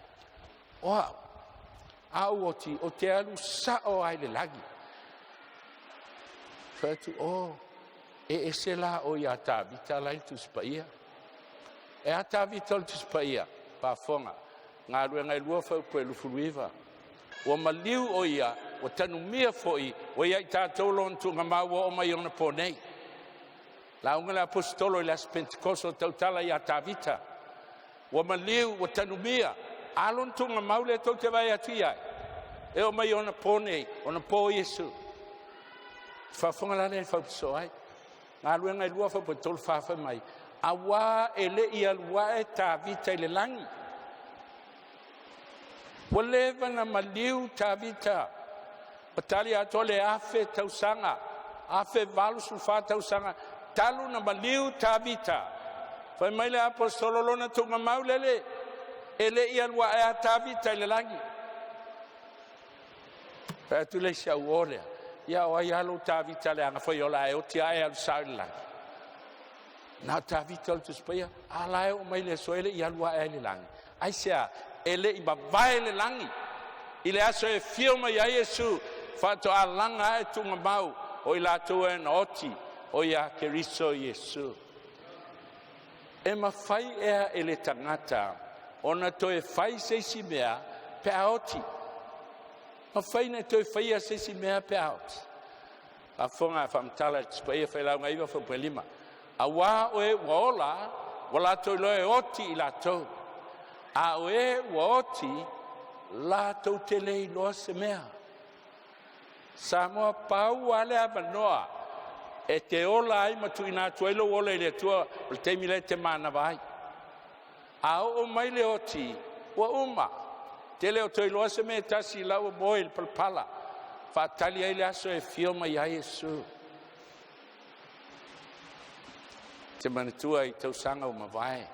O au, a ou oti, ou te alu sao ai le lagi. Fai atu, o, e ese la o ia Tavita la i le Tusi Paia. E a Tavita o le Tusi Paia? Faafofoga, galuega e 2 faupu e 29. Ua maliu o ia, ua tanumia foi, ua ia i tatou lona tuugamau ua oo mai ona po nei. Lauga le Aposetolo i le Aso Pentekoso tautala ia Tavita. Ua maliu, ua tanumia, a lona tuugamau lea tou te vaai atu i ai, e oo mai ona po nei, ona po Iesu. Faafofoga la lea i le faupisoo ai. Galuega e 2 faupu e 3 fa fai mai, auā e le i alu ae Tavita i le lagi. Ua leva na maliu Tavita, ua tali atoa le 1,000 tausaga, 1,084 tausaga talu na maliu Tavita. Fai mai le Aposetolo lona tuugamau lele, e le i alu ae a Tavita i le lagi. Fai atu le isi au o lea, ia o ai lava lou Tavita leaga foi o la e oti lava e alu sao i le lagi. Na o Tavita o le Tusi Paia, a la e oo mai le aso e le i alu ae ai i le lagi. Aisea? E le i mavae le lagi i le aso e fio mai ai Iesu, faatoa laga ae tuugamau o i latou e na oti o ia Keriso Iesu. E mafai ea e le tagata ona toe fai se isi mea pe a oti? Mafai ona toe faia se isi mea pe a oti? Faafofoga faamatala i le Tusi Paia Failauga 9 faupu 5. Auā o e ua ola, ua latou iloa e oti i latou, a o e ua oti, latou te le iloa se mea. Samoa, pau lava le avanoa e te ola ai ma tuuina atu ai lou ola i le Atua, o le taimi lea e te manava ai. A oo mai le oti, ua uma. Te le o toe iloa se mea e tasi i lau moe i le palapala, faatali ai le aso e afio mai ai Iesu. Te manatua i tausaga ua mavae,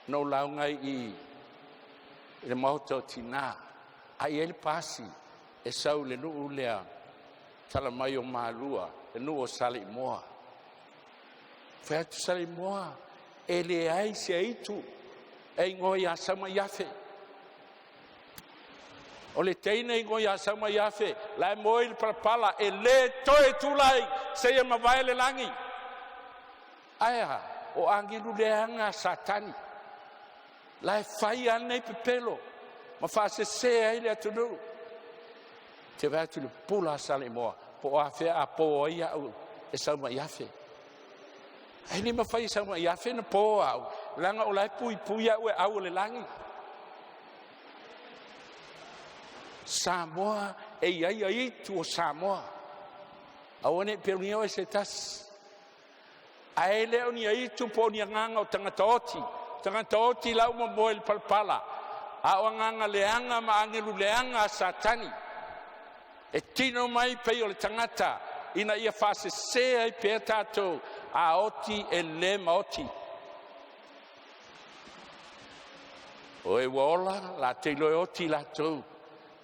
na ou lauga ai i i le maota o Tina, a i ai le pasi e sau i le nuu lea, tala mai o Malua, le nuu o Saleimoa. Fai atu Saleimoa, e leai se aitu e igoa ia Saumaiafe. O le teine igoa ia Saumaiafe, la e moe i le palapala, e le toe tulai seia mavae le lagi. Ae a? O agelu leaga a Satani, la e fai lava lenei pepelo ma faasese ai le atunuu. Te vaai atu i le pula a Saleimoa, po o afea a po ai au e Saumaiafe. Ae le mafai e Saumaiafe na po au, leaga o la e puipui au e au o le lagi. Samoa e iai aitu o Samoa. Aua ne i peulia oe se tasi. Ae le o ni aitu po o ni agaga o tagata oti. Tagata oti la uma moe i le palapala. A o agaga leaga ma agelu leaga a Satani. E tino mai pei o le tagata ina ia faasese ai pea tatou a oti e le maoti. O e ua ola latou te iloa e oti latou,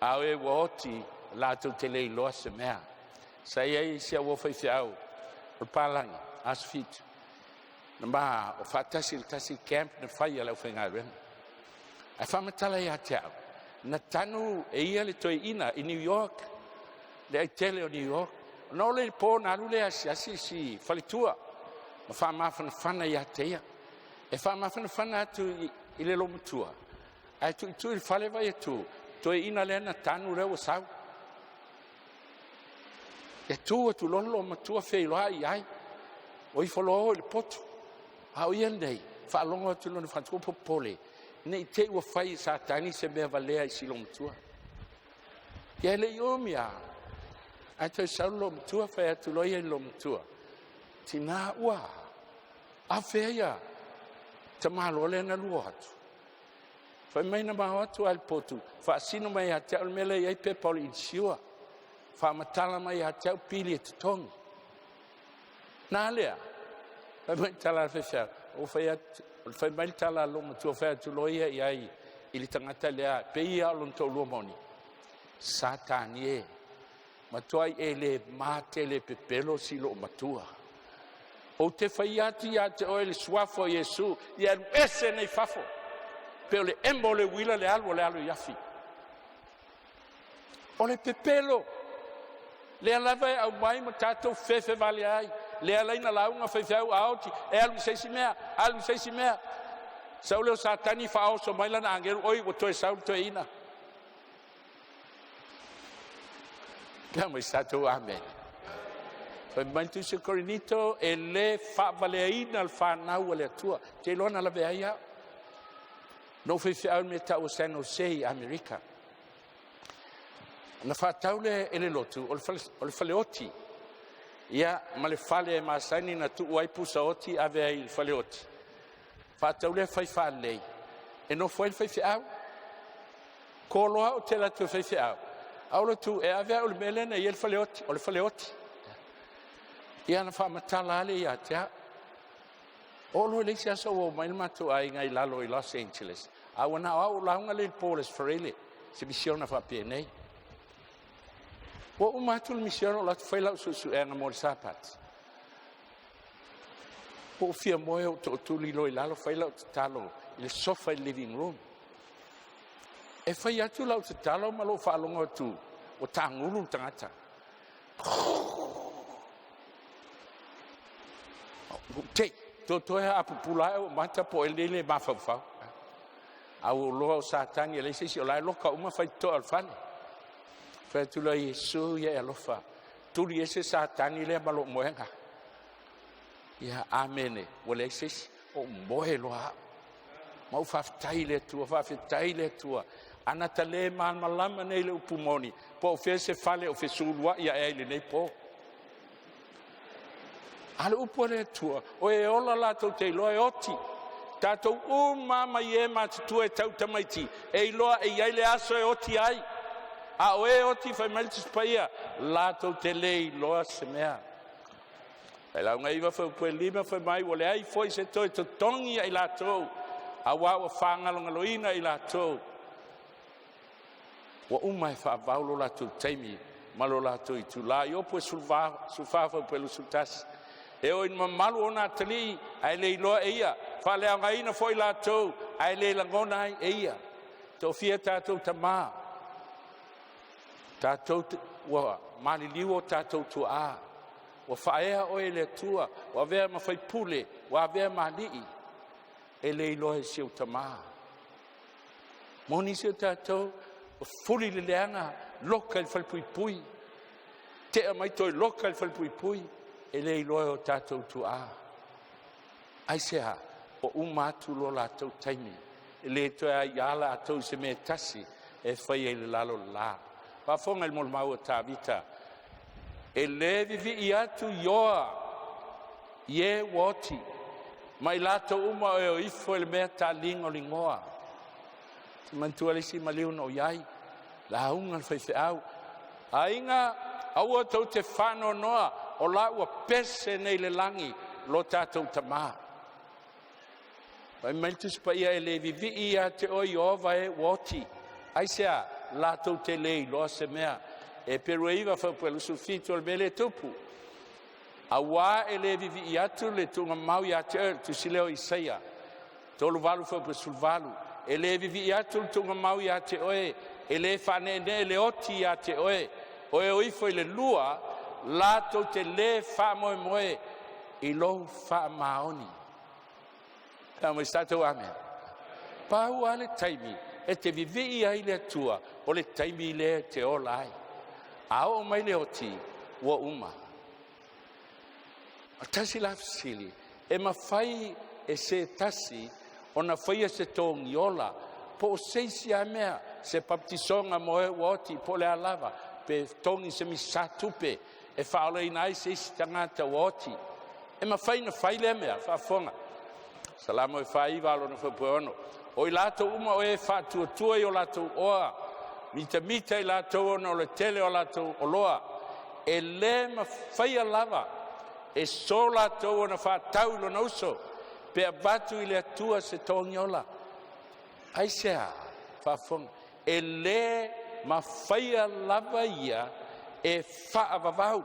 a o e ua oti latou te le iloa se mea. Sa i ai si au faifeau o le palagi Aso Fitu, na ma o faatasi i le tasi camp na fai a le aufaigaluega. Ae faamatala ia te au, na tanu e ia le toeaina i New York, le aitele o New York. Ona oo lea i le po ona alu lea e asiasi i si faletua ma faamafanafana ia te ia. E faamafanafana atu i le loomatua, ae tuitui i le fale vai atu, toeaina lea na tanu lea ua sau. E tu atu loa le loomatua feiloai ai, o ifo loa o i le potu. A o ia lenei, faalogo atu lona faletua popole, ne i te i ua fai e Satani se mea valea i si loomatua. Ia e le i umi lava, ae toe sau le loomatua fai atu loa ia i le loomatua, tina ua afea ia tamaloa lea na lua o atu. Fai mai na ma o atu lava i le potu, faasino mai ia te au le mea lea e i ai pepa o le insure, faamatala mai ia te au pili e totogi. Na lea, fai mai le tala a le faifeau, ua fai atu, fai mai le tala a le loomatua, fai atu loa ia i ai i le tagata lea, pei lava o lona toalua moni, Satani e, matuai e le matele pepelo si loomatua. Ou te fai atu ia te oe le suafa o Iesu, ia alu ese nei fafo. Pe o le emo o le uila le alu o le alu i afi. O le pepelo, lea lava e aumai ma tatou fefe vale ai, lea laina lauga faifeau a oti, e alu i se isi mea, alu i se isi mea. Sau leo Satani faaoso mai lana agelu, oi ua toe sau le toeaina. Pea mai sa tatou amen. Fai mai le tusi o Korinito, e le faavaleaina le fanau a le Atua. Te iloa na lave ai au. Na ou faifeau i le mea tau o San Jose i Amerika. Na faatau le e le lotu o le faleoti. Ia, ma le fale e masani na tuu ai pusa oti ave ai i le faleoti. Faatau lea fai faalelei, e nofo ai le faifeau. Koloa o te latou faifeau. A o le tu e ave au i le mea lea na i ai le faleoti, o le faleoti. Ia na faamatala ale ia te au. O lo le isi aso ua mai le matou aiga i lalo i Los Angeles. A ua na o au lauga le i le po o le Aso Faraile, se misiona faapenei. Ua uma atu le misiona o latu fai lau suesuega mo le Sapati. Ua ou fia moe ou tootuli loa i lalo fai lau tatalo i le sofa i le living room. E fai atu lau tatalo ma lou faalogo atu ua tagulu le tagata. Te, toe a pupula ai o mata po e lele mafaufau. A ua loa o Satani e leai se isi o la e loka uma fai toa o le fale. Fai atu loa Iesu ia e alofa. Tuli ese Satani lea ma lou moega. Ia, amene, ua leai se isi. O moe loa au. Ma ou faafetai i le Atua, faafetai i le Atua. Ana ta le malamalama nei le upu moni, po o fea se fale o fesuluai ae ai i lenei po. A le upu a le Atua, o e ola latou te iloa e oti. Tatou uma mai e matutua e tau tamaiti e iloa e i ai le aso e oti ai. A o e oti fai mai le Tusi Paia, latou te le iloa se mea. Failauga 9 fuaiupu 5 fai mai, ua leai foi se toe totogi ia i latou, auā ua faagalogaloina i latou ua uma e faavavau lo latou taimi ma lo latou itulā. Iopu 14 fuaiupu 21, e oo ina mamalu ona atalii ae le iloa e ia, faaleaogaina foi latou ae le lagona ai e ia. Toafia tatou tama, tatou te, ua maliliu o tatou tuaa, ua faaea oe e le Atua, ua avea ma faipule, ua avea ma alii, e le iloa e si ou tamā. Moni se o tatou ua fuli i le leaga, loka i le falepuipui, tea mai toe loka i le falepuipui, e le iloa e o tatou tuaa. Aisea? Ua uma atu lo latou taimi, e le toe aia latou i se mea e tasi e faia i le lalo o le la. Faafofoga i le molimau a Tavita, e le vivii atu Ioa i e ua oti, ma i latou uma e o ifo i le mea taaligoligoa. Ou te manatua le isi maliu na ou i ai, lauga le faifeau, aiga, aua tou te faanoanoa, o la ua pese nei i le lagi lo tatou Tama. Fai mai le Tusi Paia, e le vivii ia te oe Ieova e ua oti. Aisea? Latou te le iloa se mea. Heperu 9 fuaiupu 27, o le mea lea e tupu, auā e le vivii atu le tuugamau ia te oe, le tusi lea o Isaia 38 fuaiupu 18, e le vivii atu le tuugamau ia te oe, e le faaneenee le oti ia te oe, o e o ifo i le lua latou te le faamoemoe i lou faamaoni. Faamaisate ua amia. Pau lava le taimi e te vivii ai le Atua, o le taimi lea e te ola ai. A oo mai le oti, ua uma. O tasi la fesili, e mafai e se tasi ona faia se togiola po o se isi lava mea, se papatisoga mo e ua oti po o le a lava, pe togi se misatupe e faaolaina ai se isi tagata ua oti. E mafai ona fai lea mea? Faafofoga. Salamo e 49 lona fuaiupu 6. O i latou uma o e faatuatua i o latou oa, mitamita i latou ona o le tele o latou oloa, e le mafaia lava e so latou ona faatau i lona uso, pe avatu i le Atua se togiola. Aisea? Faafofoga. E le mafaia lava ia e faavavau,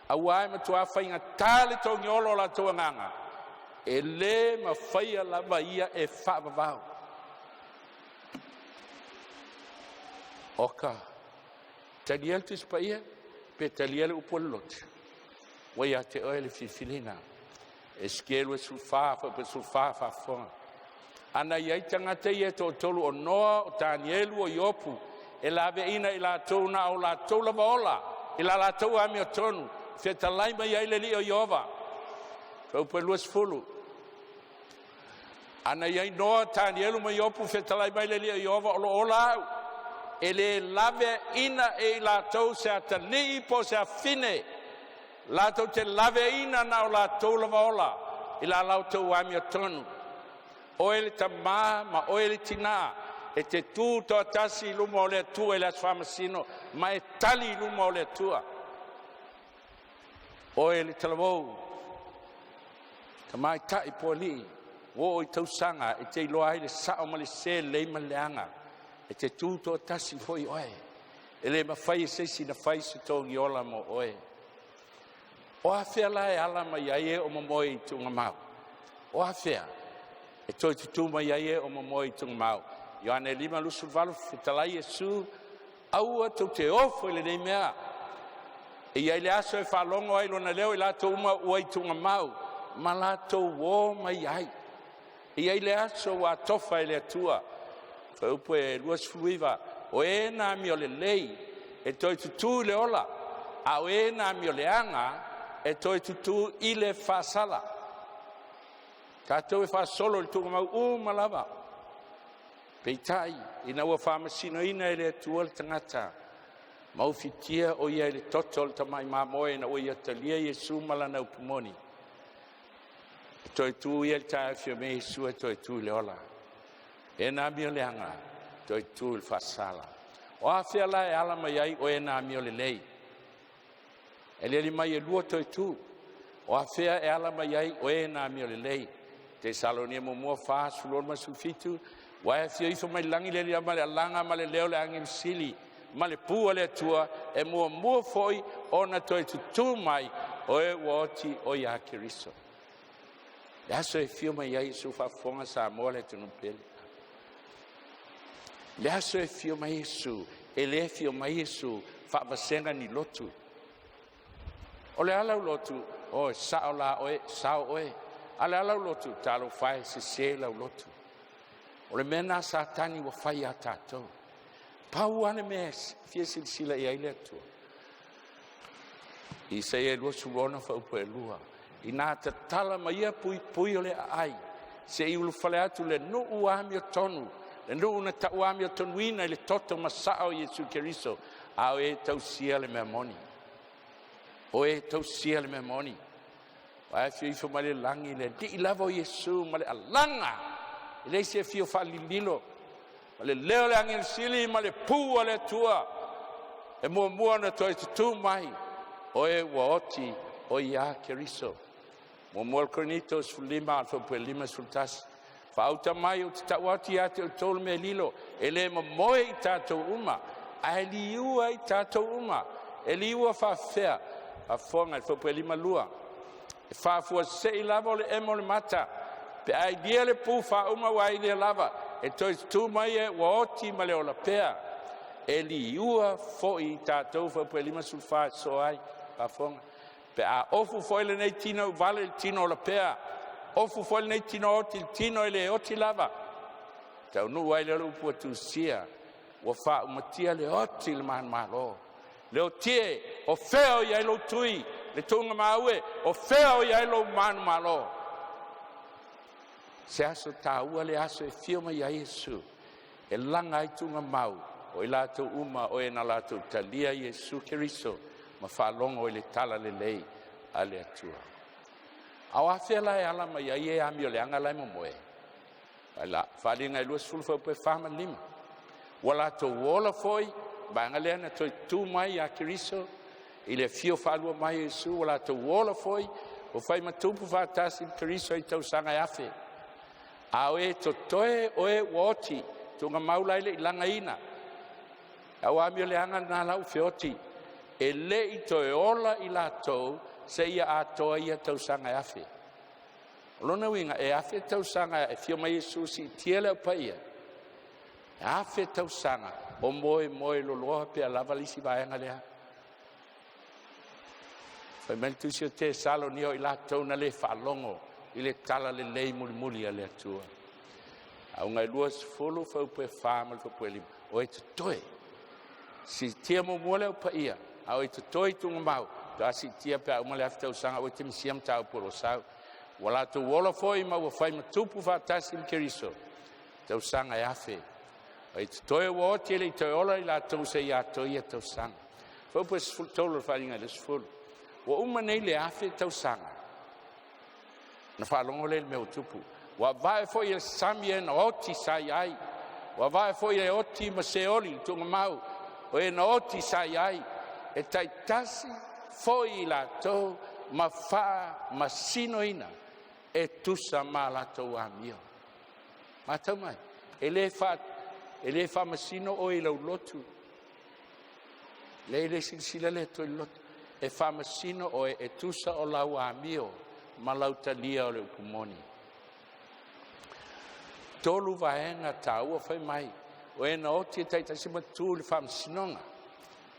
auā e matuā faigata le togiola o latou agaga, e le mafaia lava ia e faavavau. Oka, talia le Tusi Paia pe talia le upu a le lotu, ua ia te oe le filifiliga. Esekielu 24 fuaiupu 14, faafofoga. Ana i ai tagata ia e toatolu o Noa, o Tanielu, o Iopu, e laveaiina e i latou na o latou lava ola i la latou amiotonu, fetalai mai ai le Alii o Ieova. Fuaiupu 20. Ana i ai Noa, Tanielu ma Iopu, fetalai mai le Alii o Ieova, o lo o ola au, e le laveaiina e i latou se atalii po o se afafine, latou te laveaiina na o latou lava ola i la latou amiotonu. Oe le tamā ma oe le tinā e te tu toatasi i luma o le Atua i le aso faamasino ma e tali i luma o le Atua. Oe le talavou, tamaitai po o alii, ua oo i tausaga e te iloa ai le sao ma le sese, lelei ma le leaga, e te tu toatasi foi oe, e le mafai e se isi ona fai se togiola mo oe. O afea la e ala mai ai e o momoe i tuugamau? O afea e toe tutū mai ai e o momoe i tuugamau? Ioane 5:28, fetalai Iesu, aua tou te ofo i lenei mea. E i ai le aso e faalogo ai lona leo i latou uma ua i tuugamau ma latou o mai ai. E i ai le aso ua atofa e le Atua. Fuaiupu e 29, o e na amio lelei e toe tutū i le ola, a o e na amio leaga e toe tutū i le faasala. Tatou e faasolo i le tuugamau uma lava. Peitai, ina ua faamasinoina e le Atua le tagata, ma ufitia o ia i le toto o le tamai mamoe ina ua ia talia Iesu ma lana upu moni, e toe tu ia i le taeao e afio mai ai Iesu e toe tu i le ola. E na amio leaga, toe tu i le faasala. O afea la e ala mai ai o e na amio lelei? E aliali mai e lua toe tu. O afea e ala mai ai o e na amio lelei? Tesalonia muamua 4:16 ma ua e afio ifo mai lagi le Alii ma le alaga ma le leo o le agelu sili ma le pu a le Atua, e muamua foi ona toe tutū mai o e ua oti o ia Keriso. Le aso e afio mai ai Iesu, faafofoga Samoa le atunuu pele. Le aso e afio mai Iesu, e le afio mai Iesu faavasega ni lotu. O le ala o lotu, o e sao la oe, sao oe. A le ala o lotu, talofa e sese lau lotu. O le mea lena a Satani ua fai ia tatou. Pau lava le mea e fia silasila i ai le Atua. Isaia 26 fuaiupu 2. Ina tatala mai ia puipui o le aai, seia ulufale atu le nuu amiotonu, le nuu na tauamiotonuina i le toto masaa o Iesu Keriso, a o e tausia le mea moni. O e tausia le mea moni. Aua e afio ifo mai le lagi le Alii lava o Iesu ma le alaga, e leai se afio faalililo, ma le leo o le agelu sili ma le pu a le Atua, e muamua ona toe tutū mai o e ua oti o iā Keriso. 1 Korinito 15 fuaiupu 51. Faauta mai ou te tau atu ia te outou le mea lilo, e le momoe i tatou uma, ae liua i tatou uma. E liua faafefea? Faafofoga i le fuaiupu 52. E faafuasei lava o le emo o le mata, pe a ilia le pu faauma ua ailia lava, e toe tutū mai e ua oti ma le ola pea. E liua foi i tatou fuaiupu 54 e sosoo ai. Faafofoga. Pe a ofu foi lenei tino vale i le tino ola pea, ofu foi lenei tino oti i le tino e le oti lava, taunuu ai lea o le upu ua tusia, ua faaumatia le oti i le manumalo. Le oti e, o fea o i ai lou tui, le tuuga maue, o fea o i ai lou manumalo? Se aso taua le aso e fia mai ai Iesu, e laga ai tuugamau o i latou uma o e na latou talia Iesu Keriso ma faalogo i le talalelei a le Atua. A o afea la e ala mai ai e amioleaga la e momoe? La Faaaliga e 20 fuaiupu 4 ma le 5. Ua latou ola foi, vaega lea na toe tu mai ia Keriso i le afio faalua mai o Iesu, ua latou ola foi, ua fai ma tupu faatasi ma Keriso i tausaga e afe. A o e totoe o e ua oti, tuugamau la e le i lagaina. Au amioleaga na la ua feoti, e le i toe ola i latou seia atoa ia tausaga e afe. O lona uiga e 1000 tausaga e fia mai Iesu siitia le aupaia, e 1000 tausaga o moemoe loloa pea lava le isi vaega lea. Fai mai le tusi o Tesalonia o i latou na le faalogo i le talalelei mulimuli a le Atua. Auga e 20 fuaiupu 4 ma le fuaiupu 5, o e totoe. Siitia muamua le aupaia, a o e totoe i tuugamau, faatoa siitia pe a uma le 1000 tausaga ua te misia mataupu o lo o sau. Ua latou ola foi ma ua fai ma tupu faatasi ma Keriso, tausaga e 1000. O e totoe ua oti e le i toe ola i latou seia atoa ia tausaga. Fuaiupu 13 o le Faaaliga i le 10. Ua uma nei le 1000 tausaga, na faalogo lea i le mea ua tupu. Ua vae foi e le sami e na oti sa i ai. Ua vae foi e oti ma seoli le tuugamau, o e na oti sa i ai. E taitasi foi i latou ma faamasinoina e tusa ma latou amio. Matau mai, e le faamasino oe i lau lotu. Le silasila le Atua i le lotu. E faamasino oe e tusa o lau amio ma lau talia o le upu moni. 3 vaega taua fai mai, o e na oti e taitasi ma tu i le faamasinoga.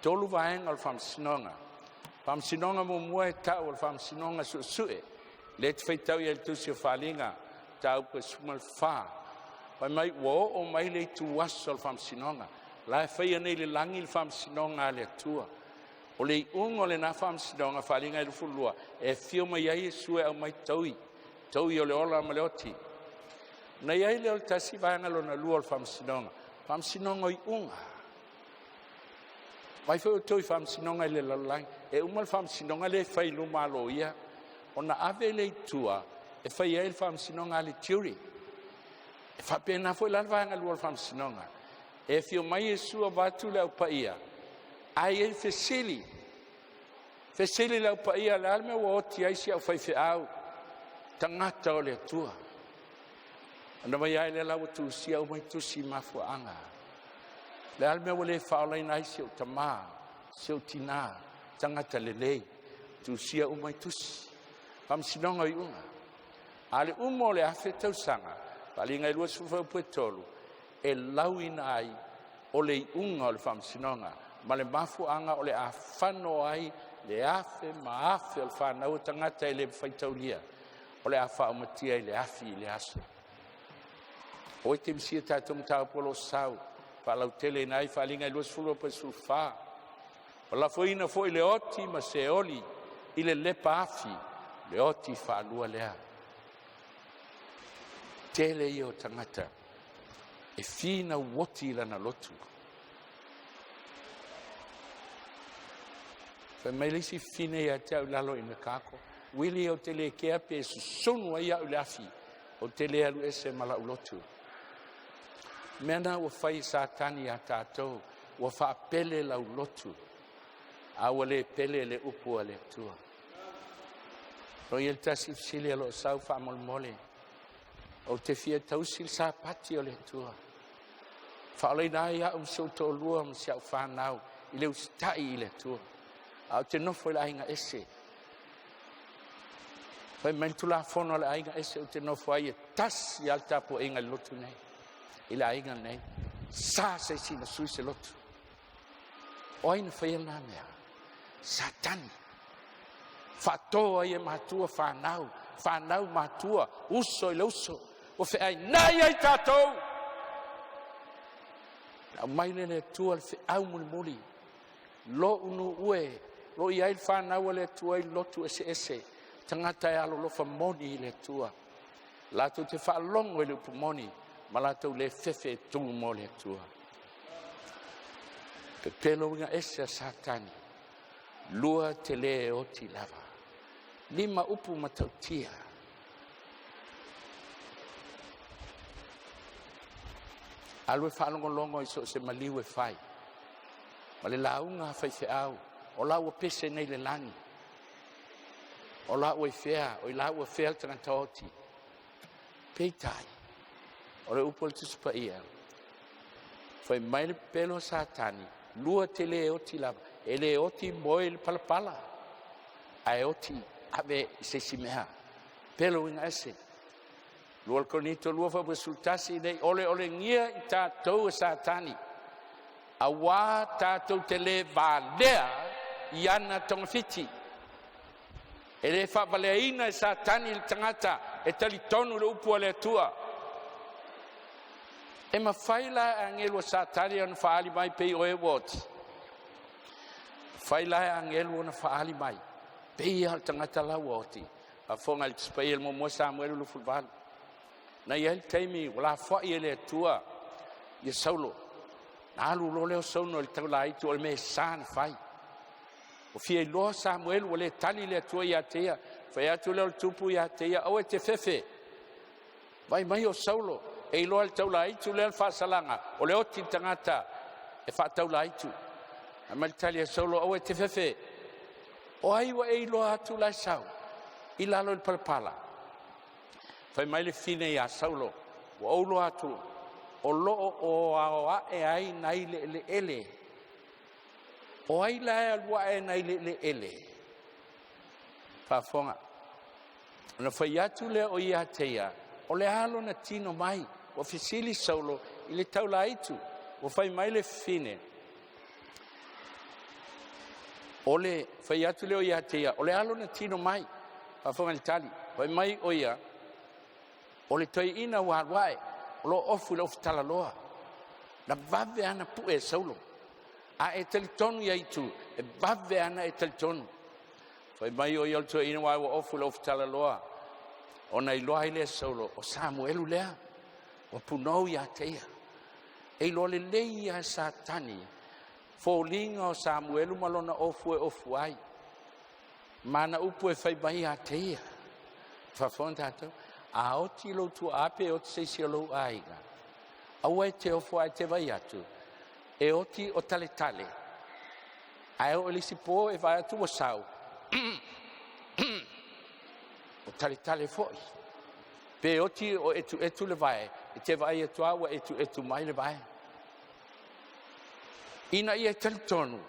3 vaega o le faamasinoga. Faamasinoga muamua e tau o le faamasinoga suesue. Le te faitau i le tusi o Faaaliga, mataupu e 14. Fai mai ua oo mai le ituaso o le faamasinoga. La e faia nei i le lagi le faamasinoga a le Atua. O le iuga o lena faamasinoga, Faaaliga e 22, e afio mai ai Iesu e aumai taui, taui o le ola ma le oti. Na i ai lea o le tasi vaega lona lua o le faamasinoga, faamasinoga o iuga. Vai foi outou i faamasinoga i le lalolagi, e uma le faamasinoga lea e fai i luma a loia, ona ave lea i tua e fai ai le faamasinoga a le jury. E faapena foi la le vaega lua o le faamasinoga. E afio mai Iesu avatu le au paia, ae i ai fesili, fesili le au paia, le a le mea ua oti ai si au faifeau, tagata o le Atua. Ona fai ai lea la ua tusia uma i tusi mafuaaga. Le a le mea ua le faaolaina ai si ou tamā, si ou tinā, tagata lelei, tusia uma i tusi. Faamasinoga o iuga. A le uma o le 1000 tausaga, faaaliga e 23, e lauina ai o le iuga o le faamasinoga ma le mafuaaga o le a fano ai le afe ma afe o le fanau o tagata e le faitaulia, o le a faaumatia i le afi i le aso. O e timisia tatou mataupu o lo o sau, faalautele ai faaaliga e 20.14. O lafoina foi le oti ma seoli i le lepa afi, le oti faalua lea. Tele ia o tagata e finau oti i lana lotu. Fai mai le isi fine ia te au i lalo i Mekako, Wili, ou te le kea pe susunu ai au i le afi, ou te le alu ese ma lau lotu. Mea na ua fai e Satani ia tātou, ua faapele lau lotu, a ua le pele le upu a le Atua. O ia le tasi fesili a loo sau faamolemole, ou te fia tausi le sapati o le Atua. Faalaina ai au ma si ou toalua ma si au fanau i le usitai i le Atua. A ou te nofo i le aiga ese. Fai mai le Tulafono a le aiga ese ou te nofo ai e tasi a le tapuaiga i le lotu nei, i le aiga nei. Sa se isi na sui se lotu. O ai na faia lena mea? Satani. Faato ai e matua fanau, fanau matua, uso i le uso. Ua feainai ai tātou. Na aumai le Atua le feau mulimuli. Lo'u nu'u e, lo i ai le fanau a le Atua i lotu eseese, tagata e alolofa moni i le Atua. Latou te faalogo i le upu moni, ma latou le fefe e tū mo le Atua. Pepelo uiga ese a Satani, lua te le oti lava. 5 upu matautia. Alu e faalogologo i so o se maliu e fai, ma le lauga a faifeau, o la ua pese nei le lagi, o la ua i fea, o i la ua fea le tagata oti. Peitai, o le upu o le Tusi Paia, fai mai le pepelo a Satani, lua te le oti lava, e le oti moe i le palapala, ae oti ave i se isi mea. Pepelo uiga ese. 2 Korinito 2:11 nei ole olegia i tātou e Satani, auā tātou te le valea i ana togafiti. E le faavaleaina e Satani le tagata e talitonu le upu a le Atua. E mafai la e agelu a Satani ona faali mai pei o e ua oti. Fai la e agelu ona faali mai pei a o le tagata la ua oti. Afoga i le Tusi Paia le muamua Samuelu 28. Na i ai le taimi ua lafoai e le Atua ia Saulo. Na alu loa lea o Saulo i le taulaitu o le mea e sa na fai. O fia iloa Samuelu ua le tali le Atua ia te ia. Fai atu lea o le tupu ia te ia, aua e te fefe. Vai mai o Saulo, e iloa le taulaitu lea le faasalaga, o le oti le tagata e faataulaitu. Fai mai le tali a Saulo, aua e te fefe. O ai ua e iloa atu la e sau i lalo i le palapala. Fai mai le fine ia Saulo, ua ou iloa atu o loo o aoae ai nai le eleele. O ai la e alu ae nai le eleele? Faafofoga. Ona fai atu lea o ia te ia, o le a lona tino mai. Ua fesili Saulo i le taulaitu. Ua fai mai le fine, o le fai atu lea o ia te ia, o le a lona tino mai. Faafofoga i le tali. Fai mai o ia, o le toeaina ua alu ae, o lo ofu i le ofu talaloa. Na vave ana pue e Saulo. A e talitonu ia itu, e vave ana e talitonu. Fai mai o ia o le toeaina ua ofu i le ofu talaloa. Ona iloa ai lea Saulo, o Samuelu lea, ua punou ia te ia. E iloa lelei ia Satani, foliga o Samuelu ma lona ofu e ofu ai. Mana upu e fai mai ia te ia. Faafofoga tatou, a oti lou tuaa pe oti se isi o lou aiga, aua e te ofo ae te vaai atu, e oti o taletale, ae oo i le isi po e vaai atu ua sau, o taletale foi. Pe oti o etuetu le vae, e te vaai atu lava ua etuetu mai le vae. Ina ia talitonu,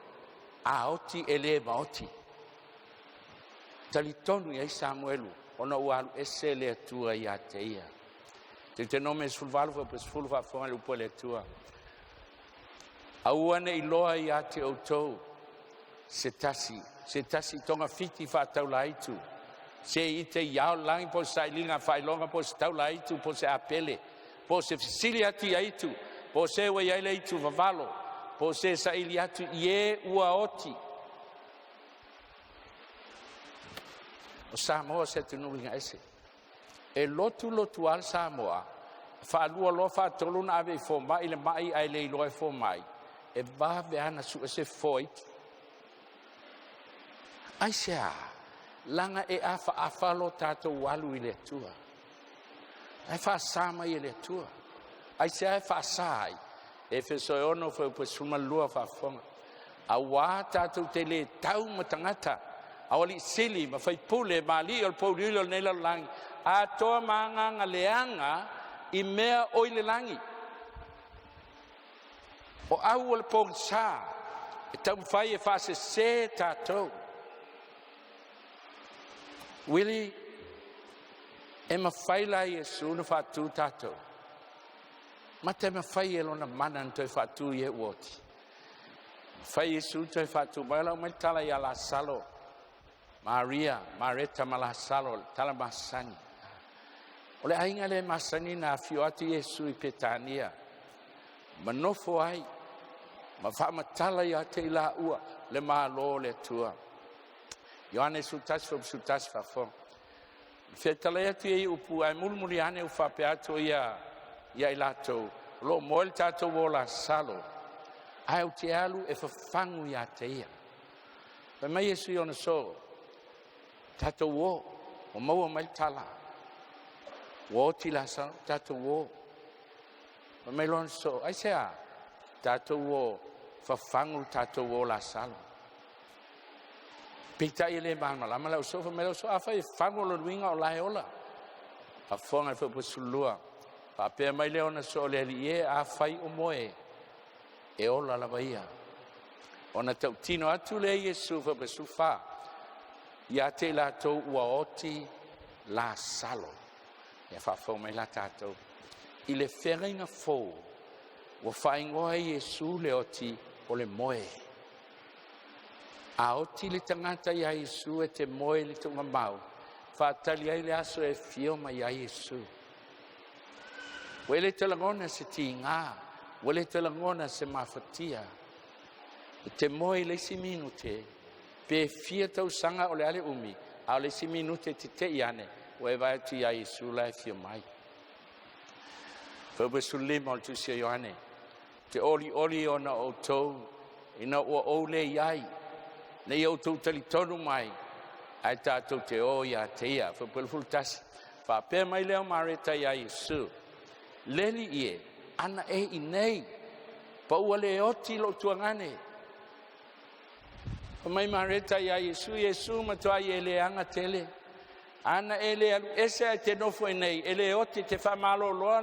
a oti e le maoti. Talitonu i ai Samuelu ona ua alu ese le Atua ia te ia. Teutenome 18 fuaiupu 10 faafofoga le upu a le Atua. Aua ne i iloa ia te outou se tasi, se tasi togafiti faataulaitu, se ite i ao le lagi po o se sailiga faailoga po o se taulaitu po o se apele, po o se fesili atu ia itu, po o se ua i ai le aitu vavalo, po o se saili atu i e ua oti. O Samoa o se atunuu uiga ese. E lotu lotu lava le Samoa, faalua loa faatolu ona ave i fomai le mai ae le iloa e fomai, e vave lava ona sue se fofo aitu. Aisea? Leaga e afaafa lo tatou alu i le Atua. Ae faasa mai e le Atua. Aisea e faasa ai? Efeso e 6 fuaiupu 12 faafofoga. Auā tatou te le tau ma tagata, ao alii sili ma faipule ma alii o le pouliuli o lenei lalolagi, atoa ma agaga leaga i mea o i le lagi. O au o le pogisa e taumafai e faasese tatou. Uili, e mafai la Iesu na faatu tatou. Mata e mafai e lona mana na toe faatu i e ua oti. Fai Iesu toe faatu mai lau mai tala ia Lasalo, Maria, Mareta ma Lasalo, le tala masani. O le aiga le masani na afio atu Iesu i Petania, ma nofo ai, ma faamatala ia te i laua le malo o le Atua. Ioane 11:11 faafofoga. Fetalai atu ia upu ae mulimuli ane ua faapea atu ia ia i latou, o lo o moe le tatou o Lasalo, ae ou te alu e fafagu ia te ia. Fai mai Iesu i ona so, tatou o, ua maua mai le tala, ua oti Lasalo, tatou o. Fai mai lona so, aisea, tatou o, fafagu le tatou o Lasalo. Peitai e le malamalama lau so, fai mai lau so, afai e fagu o lona uiga o lae ola. Faafofoga le fuaiupu 12, faapea mai lea ona so o le alii e, afai o moe, e ola lava ia. Ona tautino atu lea Iesu fuaiupu 14, ia te i latou ua oti Lasalo. Ia faafofoga mai la tatou. I le feagaiga fou, ua faaigoa ai Iesu le oti o le moe. A oti le tagata ia Iesu e te moe i le tuugamau, faatali ai le aso e fio mai ai Iesu. Ua e le te lagona se tiga, ua le te lagona se mafatia. E te moe i le isi minute, pe fia tausaga o le ale umi, a o le isi minute te te i ane, ua e vaai atu ia Iesu la e fio mai. Fuaiupu 15 o le tusi a Ioane, te oli oli ona outou, ina ua ou le iai, nei outou talitonu mai, ae tatou te o ia te ia. Fuaiupu 11, faapea mai lea o Mareta ia Iesu, le Alii e, ana e i nei, pa ua le oti lou tuagane. Fai mai Mareta ia Iesu, Iesu matua e leaga tele. Ana e le alu ese ae te nofo i nei, e le oti te whamaloloa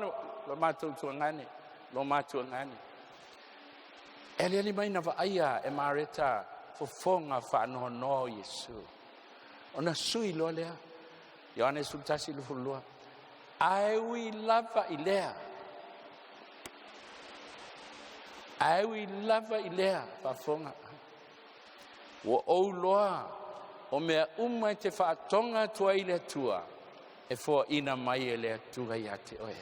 lo matou tuagane, lo matuagane. E aliali mai na vaaia e Mareta fofoga faanoanoa o Iesu. Ona sui loa lea. Ioane 11:22. Ae ui lava i lea. Ae ui lava i lea faafofoga. Ua ou loa o mea uma e te faatoga atu ai le Atua, e foaina mai e le Atua ia te oe.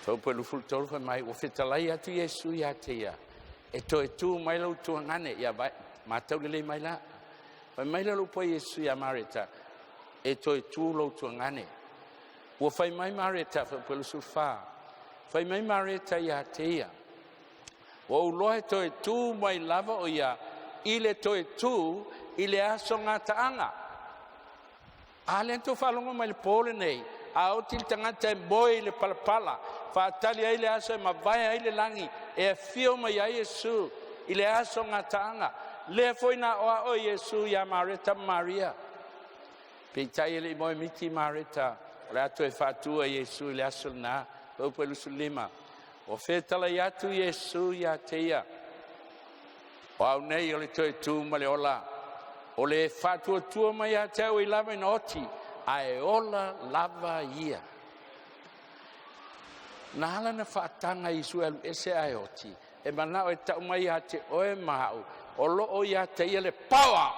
Fuaiupu 23 fai mai, ua fetalai atu Iesu ia te ia, e toe tu mai lau tuagane, ia vai, matau lelei mai la. Fai mai le upu a Iesu ia Mareta, e toe tu lou tuagane. Ua fai mai Mareta, fuaiupu 24, fai mai Mareta ia te ia, ua ou loa e toe tu mai lava o ia, i le toe tu i le aso gataaga. A lea na tou faalogo mai i le po lenei, a oti le tagata e moe i le palapala, faatali ai le aso e mavae ai le lagi e afio mai ai Iesu i le aso gataaga. Lea foi na aoao Iesu ia Mareta ma Maria. Peitai e le i moe miti Mareta, o le a toe faatua e Iesu i le aso lena. Upu e 25. Ua fetalai atu Iesu ia te ia, o au nei o le toe tu ma le ola, o le faatuatua mai ia te au e lava ina oti, ae ola lava ia. Na ala na faataga e Iesu e alu ese ae oti, e manao e tau mai ia te oe ma au, o lo o ia te ia le power,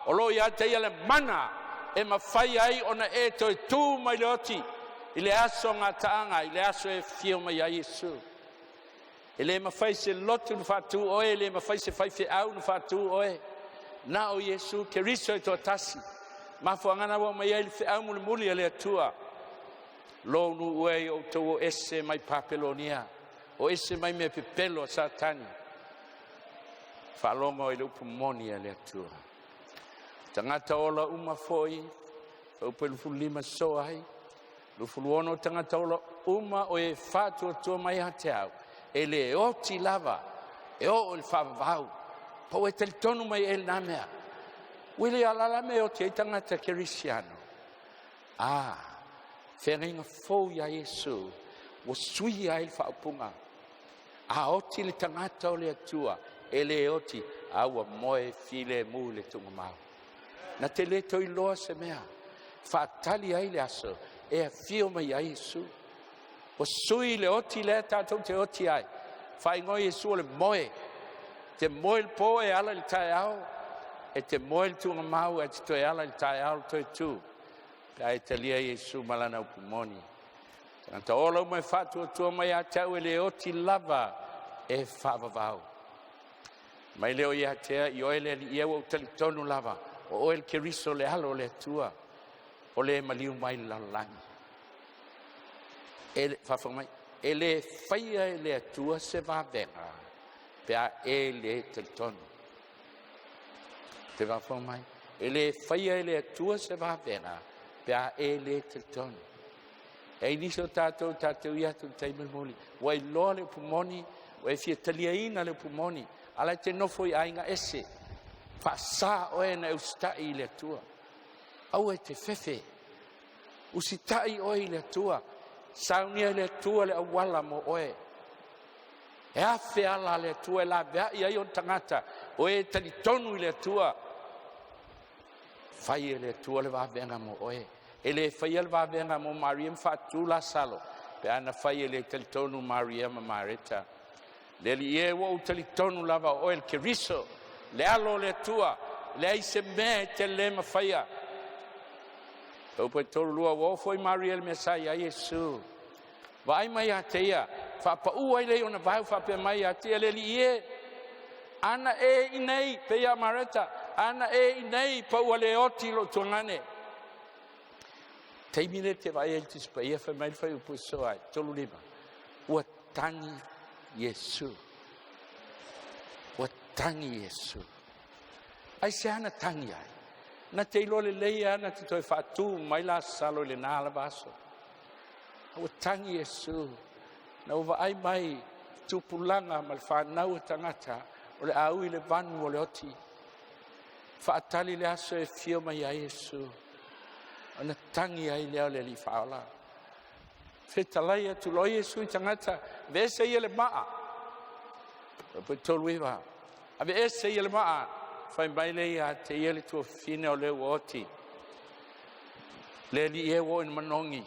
o lo o ia te ia le mana e mafai ai ona e toe tu mai le oti i le aso gataaga, i le aso e fio mai ai Iesu. E le mafai se lotu na faatu oe, e le mafai se faifeau na faatu oe, na o Iesu Keriso e toatasi. Mafuaaga ua aumai ai le feau mulimuli a le Atua. Lou nuu e i outou o ese mai Papelonia, o ese mai mea pepelo a Satani. Faalogo i le upu moni a le Atua. Tagata ola uma foi, upu e 25 soa ai, 26 tagata ola uma o e faatuatua mai ia te au, e le oti lava, e oo i le faavavau. Pau e talitonu mai e lena mea. Ua le alala mea e oti ai tagata kerisiano. A, feagaiga fou ia Iesu, ua suia ai le faaupuga. A oti le tagata o le Atua, e le oti, a ua moe filemu i le tuugamau. Na te le toe iloa se mea, faatali ai le aso e afio mai ai Iesu. Ua sui le oti lea tatou te oti ai. Faaigoa Iesu o le moe. Te moe le po e ala i le taeao, e te moe le tuugamau e te toe ala i le taeao le toe tu. Pe a e talia Iesu ma lana upu moni. Tagata ola uma e faatuatua mai ia te au e le oti lava e faavavau. Mai leo ia te i oe le Alii e ua ou talitonu lava, o oe le Keriso le alo o le Atua, o le maliu mai le lalolagi. E faafofoga mai, e le faia e le Atua se vavega pe a e le talitonu. Te faafofoga mai, e le faia e le Atua se vavega pe a e le talitonu. E nisi o tatou tatou ia atu i le taimi mulimuli, ua iloa le upu moni, ua e fia taliaina le upu moni, ala e te nofo i aiga ese, faasa oe na e usitai i le Atua. Aua e te fefe, usitai oe i le Atua, saunia e le Atua le auala mo oe. E afe ala le Atua e laveai ai ona tagata, o e talitonu i le Atua. Fai e le Atua le vavega mo oe. E le faia le vavega mo Maria ma faatu Lasalo, pe ana fai e le talitonu Maria ma Mareta. Le Alii e ua ou talitonu lava o oe le Keriso, le alo o le Atua, leai se mea e te le mafaia. Upu e 32, ua oo foi Maria i le mea sa i ai Iesu. Vaai mai ia te ia, faapaua ai lea i ona vao faapea mai ia te ia, le Alii e, ana e i nei, pe ia Mareta, ana e i nei, pa ua le oti lou tuagane. Taimi le te vaai ai le Tusi Paia fai mai le fuaiupu e soa ai, 35, ua tagi Iesu. Ua tagi Iesu. Ai se ana tagi ai? Na te iloa lelei ana te toe faatu mai Lasalo i lena lava aso. Ua tagi Iesu, na ua vaai mai tupulaga ma le fanau o tagata o le a ui le vanu o le oti. Faatali le aso e fio mai ai Iesu, ona tagi ai lea o le Alii faaola. Fetalai atu loa Iesu i tagata, aveese ia le maa. Upu e 39, aveese ia le maa, fai mai le ia te ia le tuafafine o le ua oti. Le Alii e ua oo ina manogi,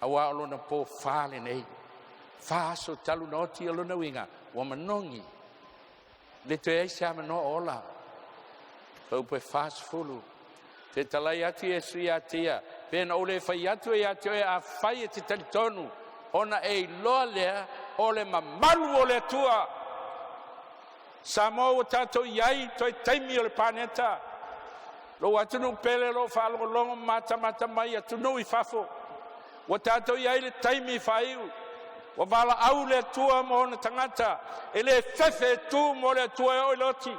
auā o lona po fa lenei. Fa aso talu na oti o lona uiga, ua manogi. Le toe ai se avanoa o ola. Upu e 40, fetalai atu Iesu ia te ia, pe na ou le fai atu e ia te oe a fai e te talitonu, ona e iloa lea o le mamalu o le Atua. Samoa ua tatou i ai toe taimi o le paneta. Lou atunuu pele o lo o faalogologo ma matamata mai atunuu i fafo. Ua tatou i ai le taimi faaiu. Ua valaau le Atua mo ona tagata, e le fefe e tu mo le Atua e oo i le oti.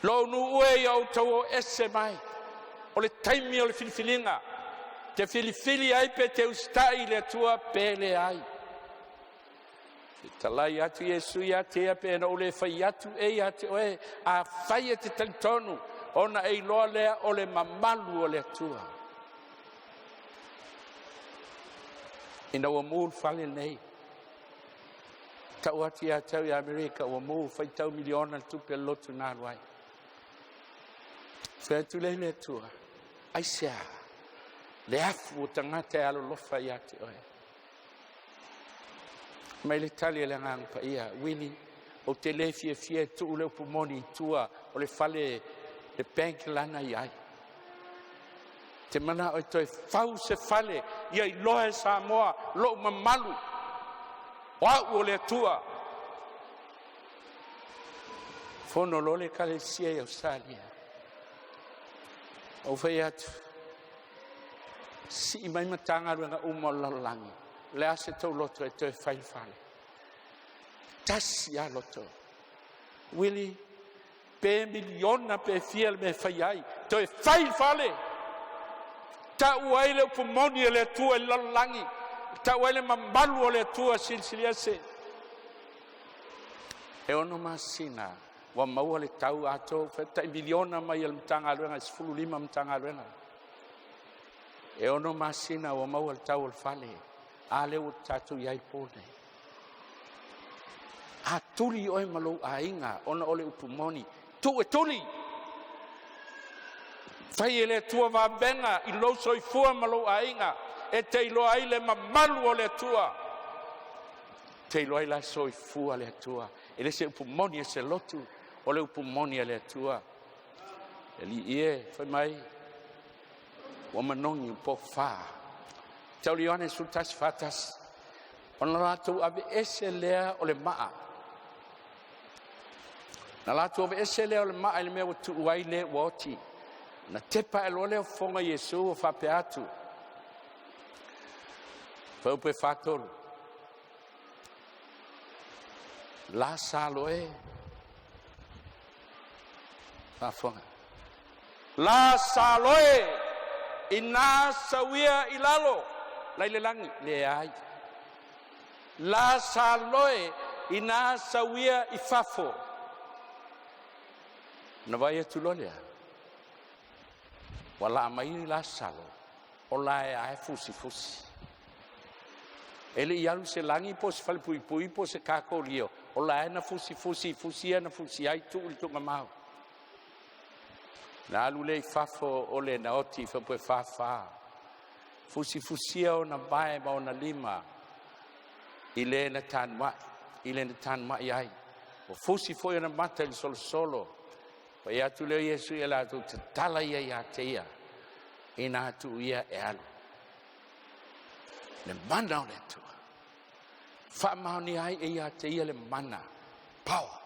Lou nuu e ia outou o ese mai. O le taimi o le filifiliga, te filifili ai pe te usitai i le Atua pe leai. Fetalai atu Iesu ia te ia pe na ou le fai atu e ia te oe, afai e te talitonu, ona e iloa lea o le mamalu o le Atua. Ina ua mu le fale lenei, tau atu ia te au i Amerika ua mu faitau miliona le tupe a le lotu na alu ai. Fai atu lea i le Atua, aisea le afu o tagata e alolofa ia te oe? Mai le tali a le Agaga Paia, Wili, ou te le fiafia e tuu le upu moni i tua o le fale le bank lana i ai. Te manao e toe fau se fale ia iloa e Samoa lou mamalu, o au o le Atua. Fono loa le Ekalesia i Ausetalia. Ou fai atu, sii mai Matagaluega uma o le lalolagi, o le a se tou loto e toe fai le fale? Tasi lava loto. Wili, pe miliona pe fia le mea e fai ai, toe fai le fale. Tau ai le upu moni a le Atua i le lalolagi, tau ai le mamalu o le Atua silisili ese. E 6 masina ua maua le tau atoa tai miliona mai e le Matagaluega e 15 Matagaluega. E 6 masina ua maua le tau o le fale, a lea ua tatou i ai po nei. A tuli oe ma lou aiga ona o le upu moni, tuu e tuli. Fai e le Atua vavega i lou soifua ma lou aiga, e te iloa ai le mamalu o le Atua. Te iloa ai la soifua le Atua. E le se upu moni e se lotu, o le upu moni a le Atua. E li ie, fai mai, ua manogi po fa. Tau le Ioane 11:41. Ona latou ave ese lea o le maa. Na latou ave ese lea o le maa i le mea ua tuu ai le ua oti. Na tepa e loa lea o fofoga Iesu o faapea atu. Fuaiupu 43. Lasalo e. Faafofoga. Lasalo e, ina sauia i lalo, lai le lagi, leai. Lasalo e, ina sauia i fafo. Na vaai atu loa lea, ua laa mai Lasalo, o la e ae fusifusi. E le i alu se lagi po se falepuipui po se kakolio, o la e na fusifusi, fusia na fusi ai tuu i le tuugamau. Na alu lea i fafo o le naoti fuaiupu 44. Fusifusia ona vae ma ona lima i le na tanuai, i le na tanuai ai. Ua fusi foi ona mata i le solosolo. Fai atu lea Iesu ia latou tatala ia ia te ia, ina tuu ia e alu. Le mana o le Atua. Faamaonia ai e ia te ia le mana, power,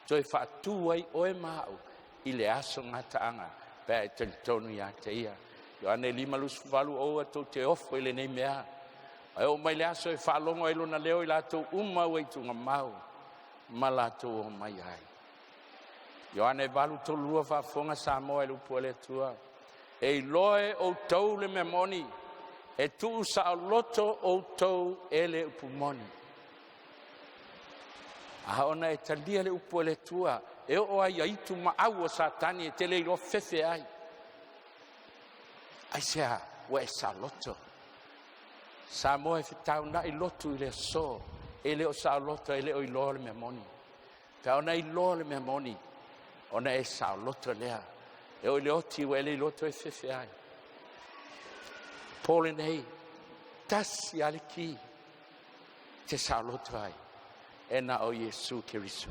toe faatu ai oe ma au i le aso gataaga pe a e talitonu ia te ia. Ioane 5:28 oua tou te ofo i lenei mea. Ae oo mai le aso e faalogo ai lona leo i latou uma ua i tuugamau ma latou o mai ai. Ioane 8:32 faafofoga Samoa i le upu a le Atua. E iloa e outou le mea moni, e tuu saoloto outou e le upu moni. A ona e talia le upu a le Atua, e oo ai aitu maau o Satani e te le iloa fefe ai. Aisea ua e saoloto? Samoa e fetaunai lotu i le aso, e le o saoloto, e le o iloa le mea moni. Pe ona iloa le mea moni, ona e saoloto lea. E oo i le oti ua e le iloa toe fefe ai. Po lenei, tasi a le ki te saoloto ai, e na o Iesu Keriso.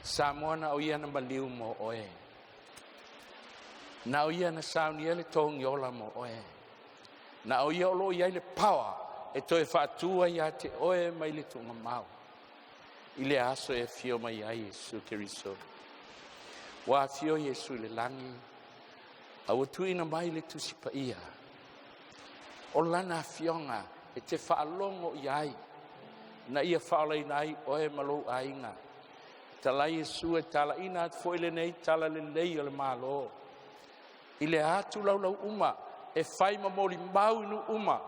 Samoa na o ia na maliu mo oe. Na o ia na saunia le togiola mo oe. Na o ia o lo o i ai le power e toe faatua ia te oe mai le tuugamau. I le aso e afio mai ai Iesu Keriso. Ua afio Iesu i le lagi, a ua tuuina mai le Tusi Paia. O lana afioga e te faalogo i ai, na ia faaolaina ai oe ma lou aiga. Talai Iesu e talaina atu foi lenei tala lelei o le Malo. I le atu laulau uma e fai ma molimau i nuu uma,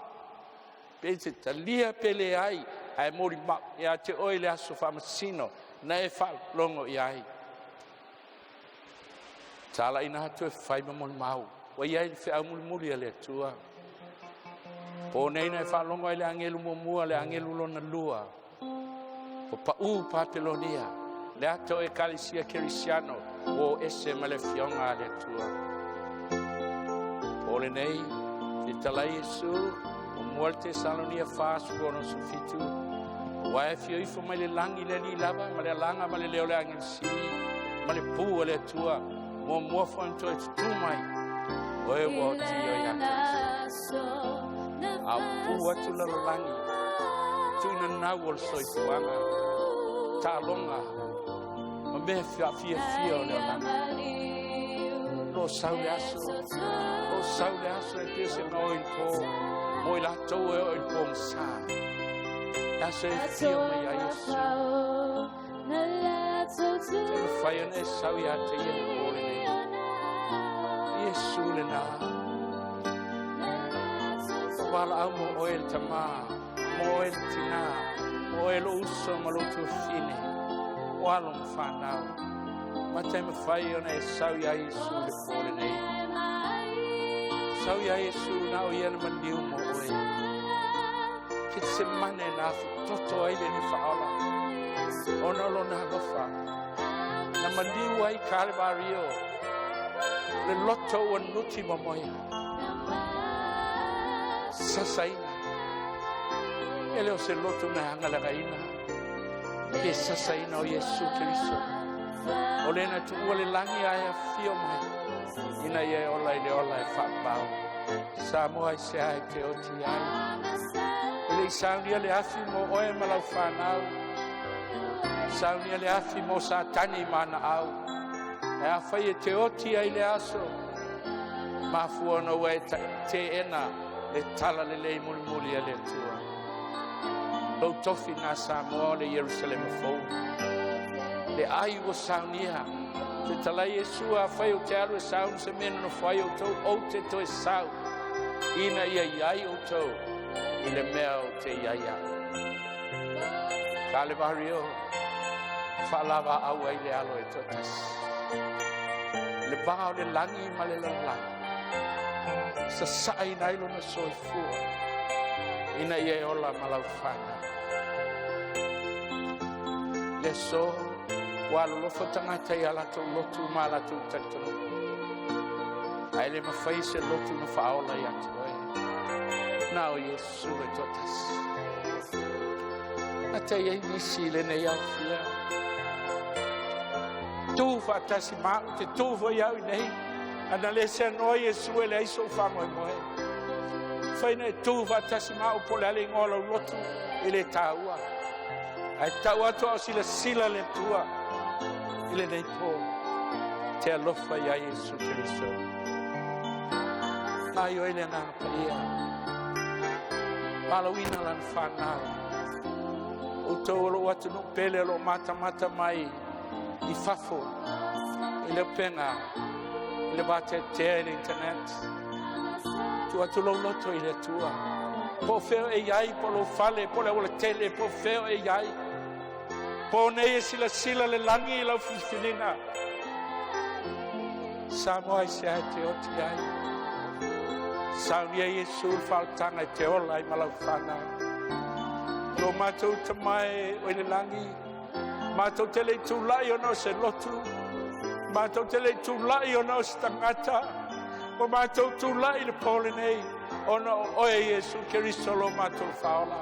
pe te talia pe leai, ae molimau ia te oe i le aso faamasino na e faalogo i ai. Talaiina atu e fai ma molimau, ua i ai le feau mulimuli a le Atua. Po nei na e faalogo ai i le agelu muamua, le agelu lona lua, ua pau Papelonia, le ata o ekalesia kerisiano ua o ese ma le Afioga a le Atua. O lenei, fetalai Iesu, 1 Tesalonia 4:17, aua e afio ifo mai le lagi le Alii lava ma le alaga ma le leo o le agelu sili ma le pu a le Atua, muamua foi ona toe tutū mai, o e ua oti ia Keriso. A pu atu le lalolagi, tuuina nau o le soifuaga, taaloga, ma mea faafiafia o le olaga. Lo sau le aso, lo sau le aso e pei se gao i le po, mo i latou e oo i le pogisa. Le aso e afio mai ai Iesu. Te mawhai ona e sau ia te ia le po lenei. Iesu lena. O wala au mo oe le tamā, mo oe le tinā, mo oe lo uso ma lo tuafine, o alo ma whanau. Ma te mawhai ona e sau ia Iesu le po lenei. Sau ia Iesu na o ia na maniu mo oe. Ke te se mane na afu toto ai le ni whaola. Ona o lona alofa. Na maniu ai Kalevario. Le loto ua nuti mamoea. Sasaina. E le o se loto na hangalagaina. Ke sasaina o Iesu Keriso. O le na tuua le langi ae afio mai. Ina ia e ola i le ola e whaapau. Samoa i se ae te oti ai. E le i saunia le afi mo oe ma lau whanau. Saunia le afi mo satani mana au. E a whai e te oti ai le aso. Mafua ona ua e te ena le tala le lei mulimuli a le Atua. Lou tofi ngā Samoa o le Ierusalema fou. Le ai ua saunia. Te talai Iesu a whai o te alu e saun se mena no whai o tau o te toe sau. Ina ia iai o tau i le mea o te iai au. Kalevario, whaalava au ai le alo e toatasi. Le vā o le langi ma le lalolagi. Sasa'a ina ai lona soifua. Ina ia e ola ma lau whanau. Le so, ua alolofa tagata i a latou lotu ma a latou talitonuga. Ae le mafai se lotu na faaola ia te oe. Na o Iesu e toatasi. A te iai nisi i lenei aofia. Tu faatasi ma au, te tu foi au i nei. Ana le seanoa Iesu e leai so'u faamoemoe. Faina e tu faatasi ma au po o le a le igoa o lau lotu e le tāua. Ae tau atu ao silasila le Atua i lenei po. Te alofa ia Iesu Keriso. Mai oe le agaga paia. Malauina lana whanau. Outou o lou atunuu pele o loo matamata mai i fafo i le upega i le vateatea i le internet. Tuu atu lou loto i le Atua. Po o fea o e i ai, po o lou fale, po o le aualatele, po o fea o e i ai. Po nei e silasila le lagi i lau filifiliga. Samoa i se ae te oti ai. Saunia Iesu le faaolataga e te ola ai ma lau whanau. Lo matou tamae o i le lagi, matou te le i tulai ona o se lotu, matou te le i tulai ona o se tagata, o matou tulai i le po lenei, ona o oe Iesu Keriso lo matou faaola.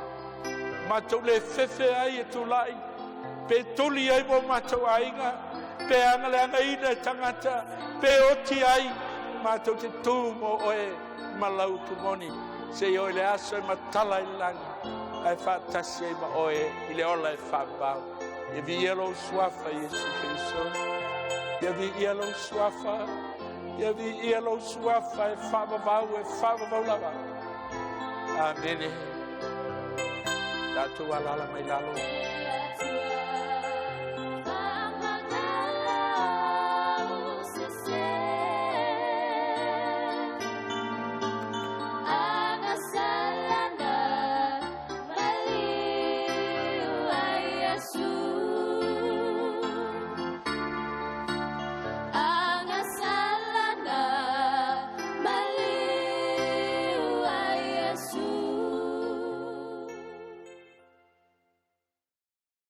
Matou le fefe ai e tulai, pe tuli ai mo matou aiga, pe agaleagaina e tagata, pe oti ai, matou te tu mo oe ma lau pumoni. Se i oo i le aso e matala i le lagi, ae faatasi ai ma oe i le ola e faavavau. Ia viia lou suafa Iesu Keriso. Ia viia lou suafa. Ia viia lou suafa e faavavau e faavavau lava. Amene. Tatou alaala mai lalo.